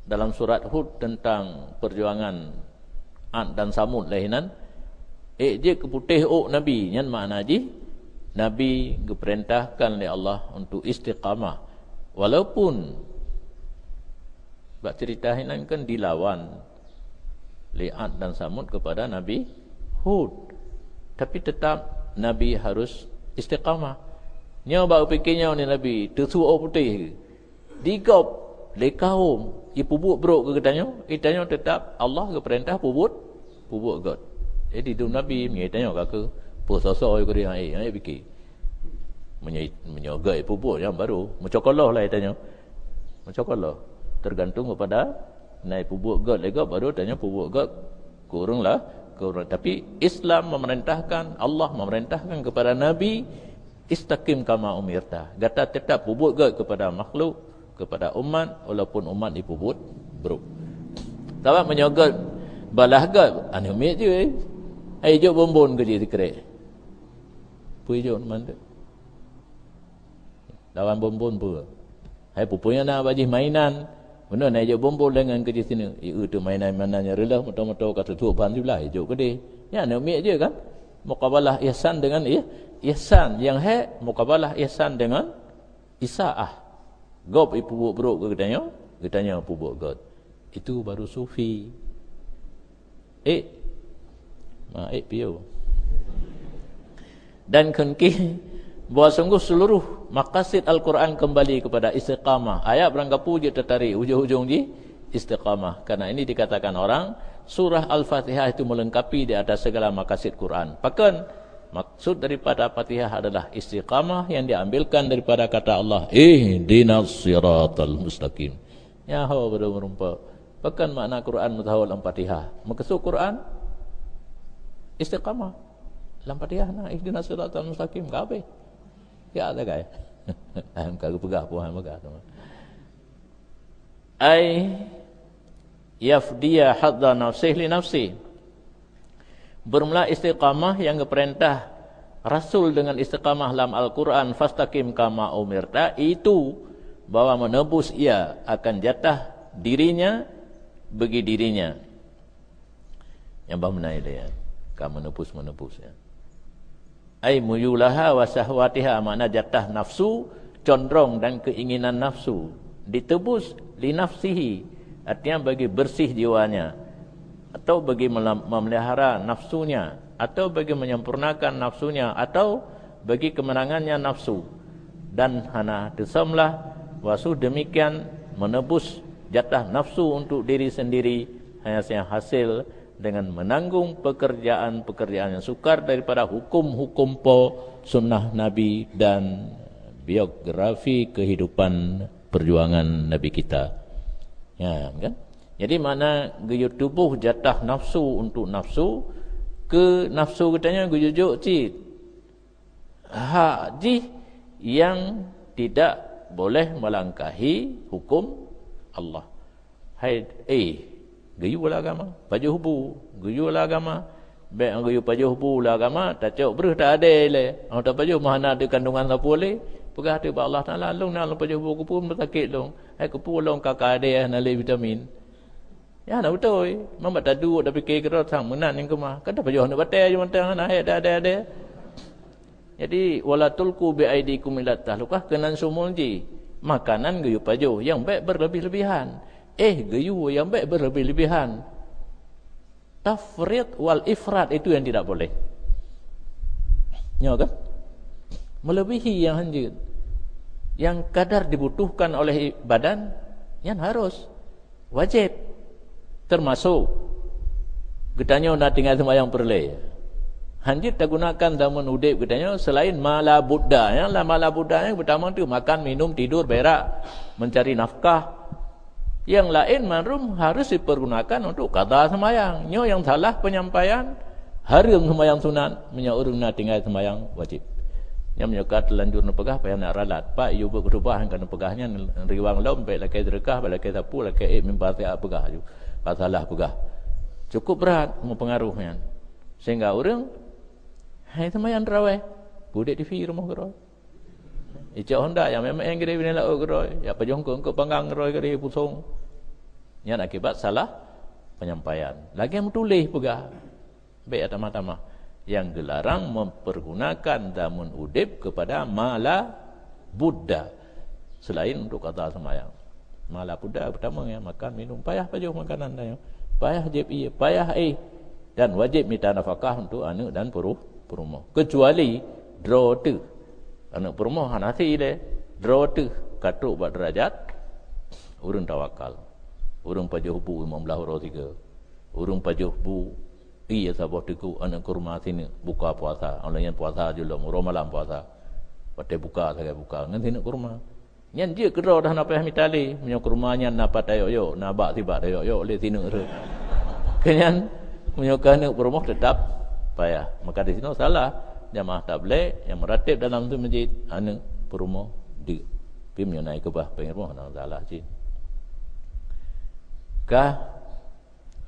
dalam surat Hud tentang perjuangan Ad dan Samud lé hinan. Ék jeuet keu putéh ôk Nabi, nyan makna jih Nabi geupeurintahkan lé Allah untuk istiqamah. Walaupun bak cerita hinan kan dilawan lé Ad dan Samud kepada Nabi Hud, tapi tetap Nabi harus istiqamah. Nyoe bak pikée nyoe ni Nabi, teusu ôk putéh. Digop lé kaum, ipubuet brok keu geutanyoe, geutanyoe tetap Allah geupeurintah pubuet, pubuet gét. Jadi dum Nabi, meunyoe geutanyoe ka keu, peue soe-soe keu dia, eh, eh, pike. Meunyoe, meunyoe gét ipubuet, nyan baru meucokoloh lah geutanyoe. Meucokoloh. Tergantung kepada na ipubuet gét lé gob, baru geutanyoe pubuet gét keu ureuëng lah, keu ureuëng. Tapi Islam memerintahkan, Allah memerintahkan kepada Nabi, "Istaqim kama umirta." Gata tetap pubuet gét kepada makhluk, kepada umat, walaupun umat ipubuet brok. Sabab meunyoe gét balah gét, aneuk miet jih. Hai jok bonbon keu jih sikrek. Peue jok mantong. Lawan bonbon peue? Hai peue-peue nyang na bak jih mainan. Meunan hai jok bonbon lengan keu jih sineuk. Ieu teuh mainan-mainan nyang reuloh moto-moto ka teutuek ban siblah, hai jok keudeh. Nyan aneuk miet jih kan? Mukabalah ihsan dengan ih-, ihsan. Nyang hék, mukabalah ihsan dengan isaah. Gob ipubuet brok keu geutanyoe, geutanyoe pubuet gét. Itu baru sufi. Eh, ma, eh, piyo. Dan kheun kih bahwa sungguh seluruh maqasid Al-Quran kembali kepada istiqamah. Ayat barangkapeue jeuet teutarek, ujong-ujong jih istiqamah. Karena ini dikatakan orang, surah Al-Fatihah itu melengkapi di atas segala maqasid Quran. Pakon? Maksud daripada Fatihah adalah istiqamah yang diambilkan daripada kata Allah, "Ihdinas siratal mustaqim." Nyan ho baru meureumpok. Pakon makna Quran meusaho lam Fatihah? Meukeusud Quran istiqamah. Lam Fatihah na, "Ihdinas siratal mustaqim," ka habéh. Ya, sagai. Ka geupeugah, peue han peugah teuma. Ai yafdiya hadza nafsih li nafsi. Bermula istiqamah yang geupeurintah Rasul dengan istiqamah lam Al-Quran, "Fastaqim kama umirta," itu bahwa menebus ia akan jatah dirinya bagi dirinya. Nyang bah meunai dia ka menebus-menebus, ya. Ai muyulaha wa syahwatiha, makna jatah nafsu, condrong dan keinginan nafsu, ditebus li nafsihi, artinya bagi bersih jiwanya, atau bagi melam-, memelihara nafsunya, atau bagi menyempurnakan nafsunya, atau bagi kemenangannya nafsu, dan hana teusöm lah, wasu demikian menebus jatah nafsu untuk diri sendiri, hanya hasil dengan menanggung pekerjaan-pekerjaan yang sukar daripada hukum-hukum Po, sunnah Nabi, dan biografi kehidupan perjuangan Nabi kita. Ya, kan? Jadi, makna geuyue tuboh jatah nafsu untuk nafsu, keu nafsu geutanyoe geuyue jok cit hak jih yang tidak boleh melangkahi hukum Allah. Hai, eh, geuyue lam agama, pajoh bu, geuyue lam agama. Bék geuyue pajoh bu lam agama, tacok breuh tak adé lé. Oh, tapajoh meuhana di kandungan sapeue lé. Peugah teuh bak Allah Taala, "Lôn na lôn pajoh bu keupeue meusakét lôn. Hai keupeue lôn ka, ka adé hana lé vitamin." Ya, hana beutôi. Meunyo taduek tapike keudroe sang meunan nyang keumah. Kan tapajoh aneuk batée jih mantong hana hék adé-adé. Jadi, "Wala tulqu bi aidikum ila tahlukah," keunan sumul jih. Makanan geuyue pajoh nyang bék berlebih-lebihan. Eh, geuyue nyang bék berlebih-lebihan. Tafrit wal ifrat itu yang tidak boleh. Nyo kan? Melebihi yang hanjeuet. Yang kadar dibutuhkan oleh badan, nyan harus. Wajéb. Teumasok geutanyoe na tinggai seumayang peureulée. Hanjeuet tagunakan zaman udeb geutanyoe selain ma la budda. Nyang la ma la budda nyan pertama tu makan, minum, tidur, berak, mencari nafkah. Yang laén mandum harus dipergunakan untuk qada seumayang. Nyoe nyang salah penyampaian, hareuem seumayang sunat, meunyoe ureuëng na tinggai seumayang wajéb. Nyang meunyoe ka teulanjur neupeugah, payah nak ralat. Pak, yue beuet khutubah nyang ka neupeugah nyan riwang lom, bék lakée seudeukah, bék lakée sapeue, lakée ék mimbar siat peugah aju. Ka salah peugah. Cukup brat meupeungaruh nyan. Sehingga ureuëng hai seumayang tarawih, budek TV rumoh keudroe. Icok honda nyang meu'en-meu'en keudeh binéh laôt keudroe, jak pajoh eungkôt-eungkôt panggang keudroe keudeh pusong. Nyan akibat salah penyampaian. Lagée meutuléh peugah, bék tamah-tamah. Nyang geularang mempergunakan zaman udeb kepada ma la budda selain untuk qada seumayang. Ma la budda pertama ya, makan, minum, payah pajoh makanan tanyoe. Payah jieb ié, payah éh. Dan wajéb mita nafakah untuk aneuëk dan peuruh-, peurumoh. Kecuali droe teuh. Aneuëk peurumoh hana si lé. Droe teuh ka trok bak derajat ureuëng tawakal. Ureuëng pajoh bu limong blaih uroe sigoe. Ureuëng pajoh bu ié saboh teungku aneuëk kurma sineuk buka puasa. Óh lheueh nyan puasa jilom, uroe malam puasa. Watée buka sagai buka ngon sineuk kurma. Nyan jeuet keudroe dah na payah mita lé, meunyoe kurma nyan na pat tayok-yok, na bak sibak tayok-yok lé sineuk rhot. Keu nyan, meunyoe keu aneuëk peurumoh teutap payah. Maka di sinoe salah, jamaah tablék nyang meuratéb dalam tu masjid, aneuëk peurumoh deuk. Tapi meunyoe na keubah péng rumoh, na salah cit. Kah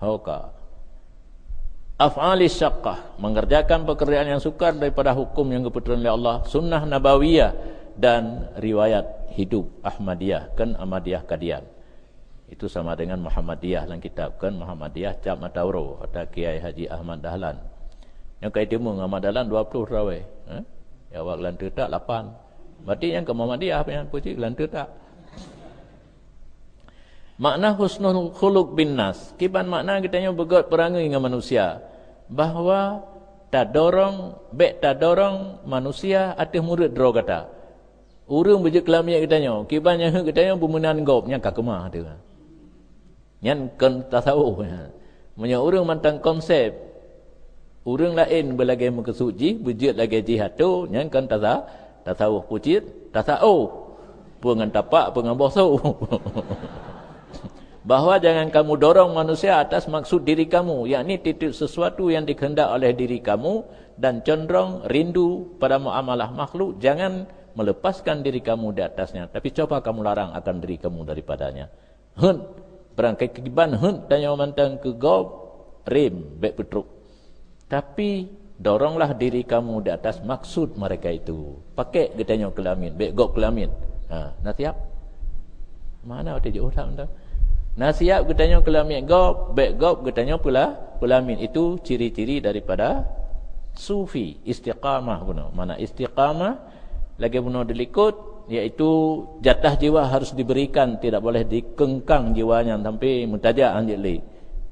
Hoka. Af'ali syaqqah, mengerjakan pekerjaan yang sukar daripada hukum yang geupeutron lé Allah, sunnah nabawiyah, dan riwayat hidup Ahmadiyah, kan Ahmadiyah Kadian. Itu sama dengan Muhammadiyah dalam kitab, kan Muhammadiyah cap mata uroe, kata Kiai Haji Ahmad Dahlan. Nyang kai timu Ahmad Dahlan dua puluh terawih, eh? Ya, awak lanteuk tak lapan. Berarti nyang ke Muhammadiyah, apa yang puji lanteuk tak? Makna husnul khuluq bin nas. Kiban makna geutanyoe beugét peurangui ngon manusia, bahwa tadorong, bék tadorong manusia ateueh murit droe gata. Ureuëng beujeuet keulamiet geutanyoe, kiban nyang heuet geutanyoe beumeunan gob, nyan ka keumah teuh. Nyan kon tasawuf. Meunyoe ureuëng mantong konsep, ureuëng laén beulagée meukeusut jih, beujeuet lagée jih atô, nyan kon tasa-, tasawuf pucit, tasawuf. Peue ngon tapak, peue ngon boso. Bahwa jangan kamu dorong manusia atas maksud diri kamu, yakni titik sesuatu yang dikehendak oleh diri kamu dan condrong rindu pada muamalah makhluk, jangan melepaskan diri kamu di atasnya, tapi coba kamu larang akan diri kamu daripadanya. Heuet, barangkahi kiban heuet tanyoe mantong keu gob, rem, bék peutrok. Tapi, doronglah diri kamu di atas maksud mereka itu. Pakék geutanyoe keulamiet, bék gob keulamiet. Ha, na siab? Mana watée jiôh that mantong? Na siab geutanyoe keulamiet gob, bék gob geutanyoe peula-, peulamiet. Itu ciri-ciri daripada sufi, istiqamah bunoe. Mana istiqamah? Lagée bunoe dilikot, yaitu jatah jiwa harus diberikan, tidak boleh dikengkang jiwa nyan sampai meutajak hanjeuet lé.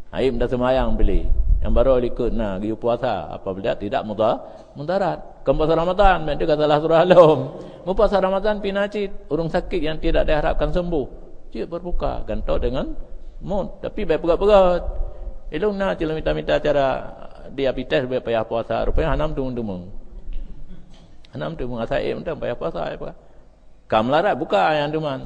Hai meutaseumayang pilih. Nyang barô likot na geuyue puasa apabila tidak muda-, mudarat. Kon puasa Ramadan, bék teuka salah surah lom. Meupuasa Ramadan pih na cit, ureuëng sakit yang tidak diharapkan sembuh. Cit berbuka, gantoe dengan mot. Tapi bék peugét-peugét. Ilong na cit mita-mita cara diabetes bék payah puasa, rupanya hana meuteumong-teumong. Hana meuteumong asa ék mantong payah puasa, ya, Pak. Ka meularat buka nyang duman.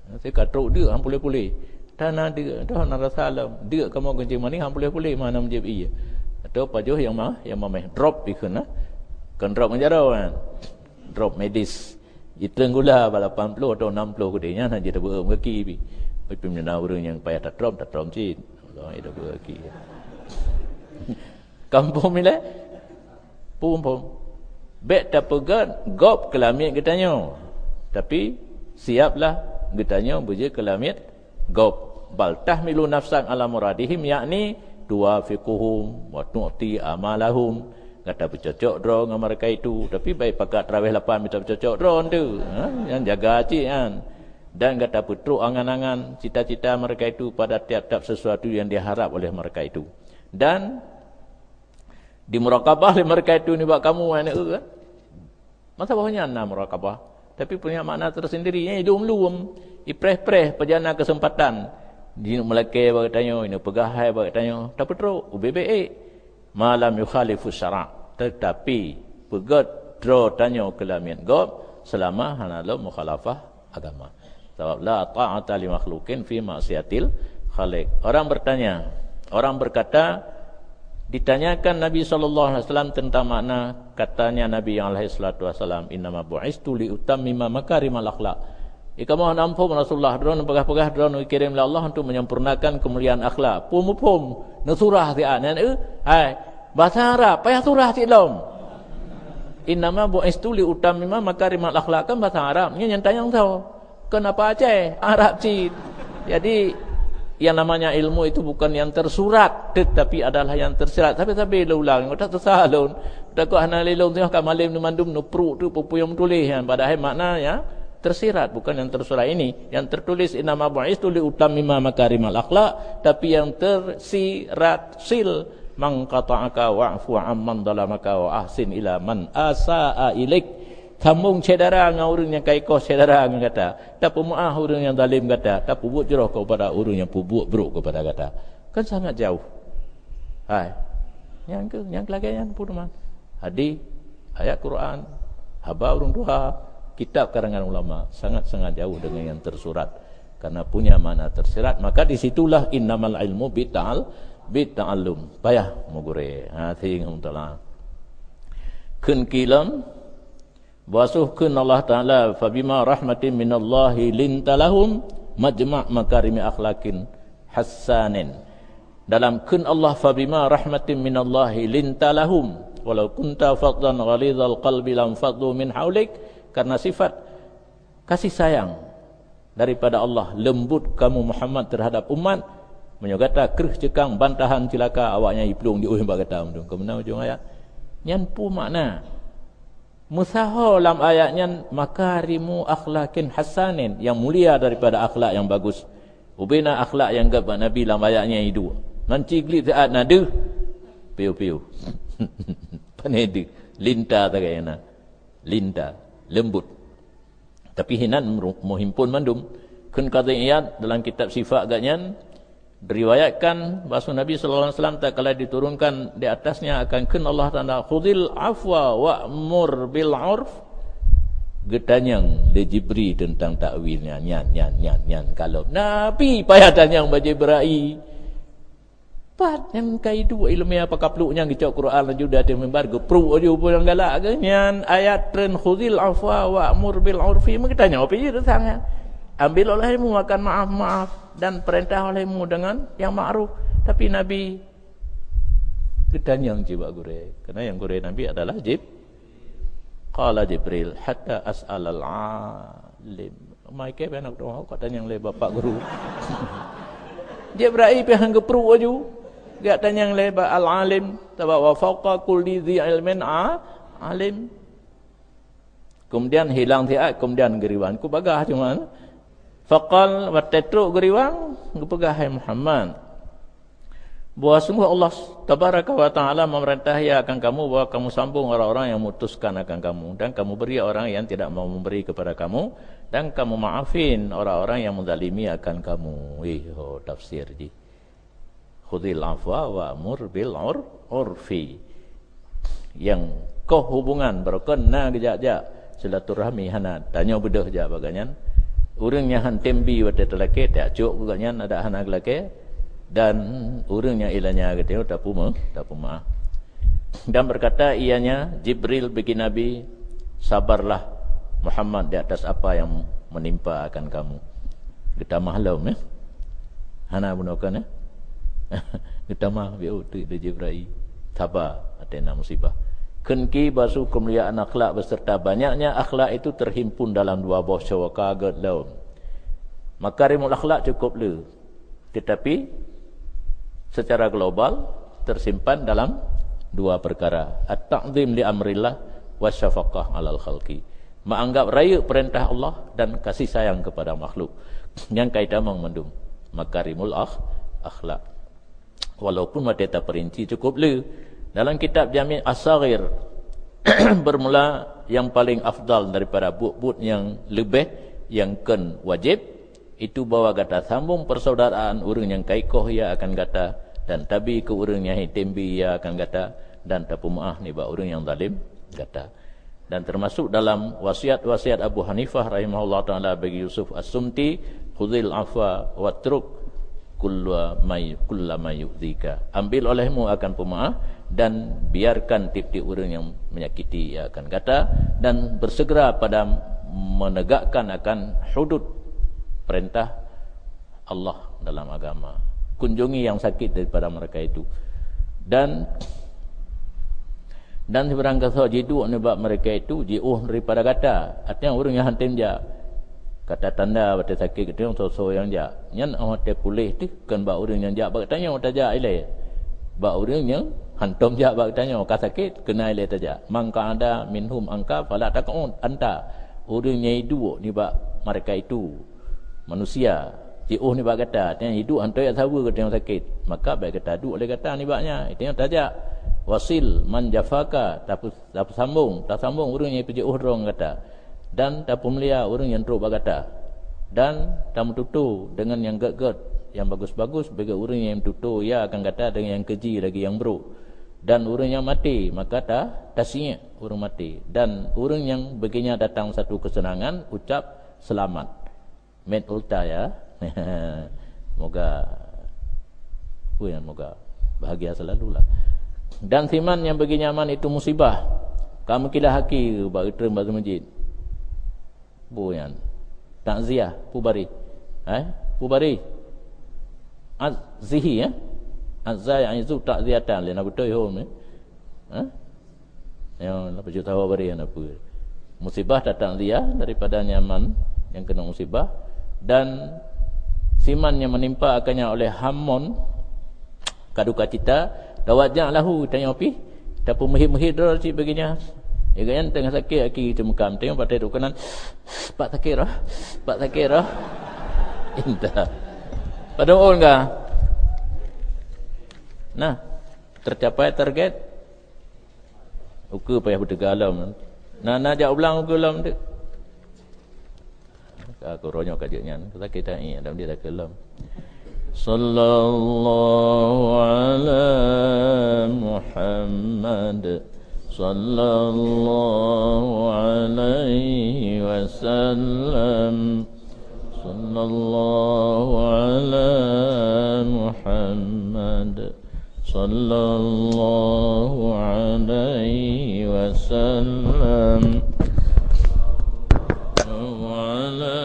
Nasi ka trok deuk han puléh-puléh. Tana deuk, dah na rasa lom. Deuk kamoe kencing manéh han puléh-puléh, mana meujép ié. Atau pajoh nyang ma-, nyang mameh drop ikheun na. Kon drop ngon jaroe kan. Drop medis. Jitreun gula bak lapan ploh atau enam ploh keudeh nyan hana jiteubeue gaki pi. Tapi meunyoe na ureuëng nyang payah tatrom, tatrom cit. Allah, ida bagi. Kampung milai? Pum-pum. Bék tapeugét gob keulamiet geutanyoe. Tapi, siaplah geutanyoe beujeuet keulamiet gob. Bal tahmilu nafsan ala muradihim, yakni tuwafiquhum wa tu'ti amalahum. Gata beucocok droe ngon mereka itu, tapi bék pakat traweh lapan mita beucocok droe tu. Ha? Nyang jaga cit nyan. Dan gata peutrok angan-angan, cita-cita mereka itu pada tiap-tiap sesuatu yang diharap oleh mereka itu. Dan dimuraqabah lé malaikat itu nibak kamu, aneuk, kan? Masa bahwa nyan na muraqabah, tapi punya makna tersendiri. Nyan idong lom, ipreh-preh pajana keuseumpatan. Jineuk meulakée bak geutanyoe, jineuk peugah hai bak geutanyoe, tapeutrok ubé-bé ék. Ma lam yukhalifu syara', tetapi peugét droe tanyoe keu lamiet gob seulama hana lom mukhalafah agama. Sabab la ta'ata li makhluqin fi ma'siyatil khaliq. Orang bertanya, orang berkata, ditanyakan Nabi sallallahu alaihi wasallam tentang makna katanya Nabi yang alaihi salatu wasallam, "Innama bu'istu li utammima makarimal akhlak." Di kamoe hana muphom Rasulullah, droeneuh peugah-peugah droeneuh geukirém lé Allah untuk menyempurnakan kemuliaan akhlak. Peue muphom? Neusurah siat nyan, eh? Hai, bahasa Arab, payah surah cit lom. "Innama bu'istu li utammima makarimal akhlak," kan bahasa Arab. Nyan nyang tanyong soe? Kenapa Aceh? Arab cit. Jadi, yang namanya ilmu itu bukan yang tersurat, tetapi adalah yang tersirat. Sabe-sabe lôn ulang, tak susah lôn. Takot hana lé lôn tengok ka malém ni mandum neupruk tu peue-peue nyang tuléh nyan. Padahai makna yang tersirat, bukan yang tersurat ini. Yang tertulis, "Innama bu'istu li utammima makarimal akhlak," tapi yang tersirat, "Sil man qata'aka wa'fu amman zalamaka wa ahsin ila man asa'a ilaik." Sambong syedara ngon ureuëng nyang ka ikoh syedara ngon gata, tapeumeuáh ureuëng nyang zalim gata, tapeubuet jroh keupada ureuëng nyang peubuet brok keupada gata. Kan sangat jauh. Hai. Nyang keu, nyang lagée nyan pun teuma. Hadis, ayat Quran, haba ureuëng tuha, kitab karangan ulama, sangat-sangat jauh dengan yang tersurat. Karena punya makna tersirat, maka di situlah innamal ilmu bitta'al-, bitta'allum. Payah meugurée. Ha, sehingga Allah Taala. Kheun kilom, basuh kheun Allah Taala, "Fabima rahmatin minallahi linta lahum majma' makarimi akhlaqin hassanin." Dalam kheun Allah, "Fabima rahmatin minallahi linta lahum, walau kunta faddan ghalizal qalbi lam faddu min haulik." Karena sifat kasih sayang daripada Allah, lembut kamu Muhammad terhadap umat, meunyoe gata kreueh ceukang bantahan cilaka, awaknyan jiplueng jiôh bak gata. Meunan ujong ayat. Nyan peue makna? Meusaho lam ayat nyan makarimu akhlaqin hasanin, yang mulia daripada akhlak yang bagus. Ubena akhlak nyang gét bak Nabi lam ayat nyan iduek. Ngon ciglip siat na deuh. Piu-piu. Pane deuh. Linta sagai na. Linta. Lembut. Tapi hinan meru-, meuhimpun mandum. Kheun Qadhi Iyad dalam kitab Syifa geuh nyan, diriwayatkan bahwa Nabi sallallahu alaihi wasallam tatkala diturunkan di atasnya akan kheun Allah Taala, "Khudhil afwa wa'mur bil urf." Geutanyong lé Jibril tentang takwilnya, nyan, nyan, nyan, nyan. Kalau Nabi payah tanyong bak Jibril, Pat nyang ka iduek ileumèe apa kapluk nyan geucok Quran laju di ateueh mimbar, geupruk laju peue nyang galak geuh nyan ayat treun, "Khudhil afwa wa'mur bil urfi." Meugeutanyong pih jih teuntang nyan. Ambil olehmu akan maaf-maaf dan perintah olehmu dengan yang ma'ruf. Tapi Nabi geutanyong cit bak gurèe, karena nyang gurèe Nabi adalah Jib-, qala Jibril, "Hatta as'alal alim." Mai kèe pih hana kutu'oh, ka tanyong lé bapak guru. Jibril pih han geupruk laju. Geutanyong lé ba-, al-alim, sabab wa fauqa kulli dzi ilmin a-, alim. Kemudian hilang siat, kemudian geuriwang. Ku bagah cuma. Faqal, watèe trok geuriwang, geupeugah, "Hai Muhammad, bahwa sungguh Allah Tabaraka wa Ta'ala memerintah akan kamu, bahwa kamu sambung orang-orang yang memutuskan akan kamu, dan kamu beri orang yang tidak mau memberi kepada kamu, dan kamu maafin orang-orang yang menzalimi akan kamu." Ih, oh, tafsir jih. "Khudhil afwa wa'mur bil ur-, urfi." Nyang koh hubungan, barokon na geujak-jak silaturahmi hana, tanyoe beudôh jak bak gobnyan. Ureueng nyang han tem bi watèe talakèe, tajak cok keu gobnyan adak hana geulakèe, dan ureueng nyang ilanya geutanyoe tapeume-, tapeumaaf. Dan berkata ianya Jibril bagi Nabi, "Sabarlah Muhammad di atas apa yang menimpa akan kamu." Geutamah lom, ya. Hana bunoe kon, ya. Geutamah biôh teuk lé Jibril. Saba ateueh na musibah. Kheun ki basu keumuliaan akhlak beserta banyaknya akhlak itu terhimpun dalam dua boh syawaka gèt lom. Makarimul akhlak cukup le, tetapi secara global tersimpan dalam dua perkara, at-ta'zim li amrillah wa syafaqah alal khalqi. Meuanggap rayeuk peurintah Allah dan kasih sayang kepada makhluk. Nyang ka itamong mandum makarimul akh-, akhlak. Walaupun watée tapeurinci cukup le. Dalam kitab Jami' As-Saghir, bermula yang paling afdal daripada buet-buet nyang leubeh nyang kon wajéb, itu bahwa gata sambong persaudaraan ureuëng nyang ka ikoh ia akan gata, dan tabi keu ureuëng nyang hana tem bi ia akan gata, dan tapeumeuáh nibak ureuëng nyang zalim gata. Dan termasuk dalam wasiat-wasiat Abu Hanifah rahimahullah taala bagi Yusuf As-Sumti, "Khudhil afwa watruk kulla may-, kulla may yu'dzika." Ambil olehmu akan peumaáh dan biarkan tiep-tiep ureuëng nyang menyakiti ia akan gata, dan bersegera pada menegakkan akan hudud perintah Allah dalam agama. Kunjungi yang sakit daripada mereka itu. Dan, dan sibarang gasoe jiduek nibak mereka itu, jiôh daripada gata. Artinya ureuëng nyang hana tem jak. Gata tanda watée sakét geutanyoe soe-soe nyang jak. Nyan óh watée puléh teuh kon bak ureuëng nyang jak bak geutanyoe tajak ilée. Bak ureuëng nyang hantom jak bak geutanyoe ka sakét, keunan ilée tajak. "Man qa'ada minhum anka fala taq'ud anta." Ureuëng nyang jiduek nibak mereka itu, manusia, jiôh nibak gata, artinya jiduek hana jak saweue geutanyoe sakét, maka bék gata duek lé gata nibak nyan, geutanyoe tajak. "Wasil man jafaka," tapeu-, tapeusambong, tasambong ureuëng nyang jipeujiôh droe ngon gata, dan tapeumulia ureuëng nyang trok bak gata, dan tameututoe deungon nyang gét-gét, nyang bagus-bagus, beugeue ureuëng nyang meututoe ia akan gata deungon nyang keuji lagée nyang brok. Dan ureuëng nyang maté, maka ta-, tasiek ureuëng maté, dan ureuëng nyang beuginya datang satu keuseunangan, ucap, "Seulamat." Met ulta ya. Moga, oh ya, moga bahagia selalu lah. Dan siman nyang bagi nyaman itu musibah. Kamu kilah haki bak geutreun bak masjid. Bu nyan. Takziah, pubari. Eh? Pubari. Azzihi ya. Azza ya itu takziatan lena betul hom ya. Ha? Nyang leupah jeuet tahu bari nyang apa. Musibah datang dia daripada nyaman nyang kena musibah, dan siman nyang menimpa akannya oleh hamon, ka duka cita, tawajjah lahu, tanyoe pih tapeumeuhit-meuhit droe cit bagi nyan. Ya kan, tengah sakét aki teumeukam, tanyoe patai tu kanan, "Pak sakét roh, Pak sakét roh." Inta. Padahal ka. Nah, tercapai target. Ukeue payah beuteuga lom. Na, na jak ulang ukeue lom tu. Ka keu roh nyoe ka jeuet nyan. Sakét that, eh, lam dia dah keu lom. Sallallahu ala Muhammad. Sallallahu alaihi wasallam. Sallallahu ala Muhammad. Sallallahu alaihi wasallam. Wa ala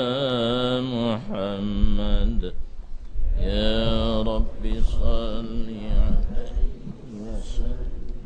Muhammad. Ya Rabbi salli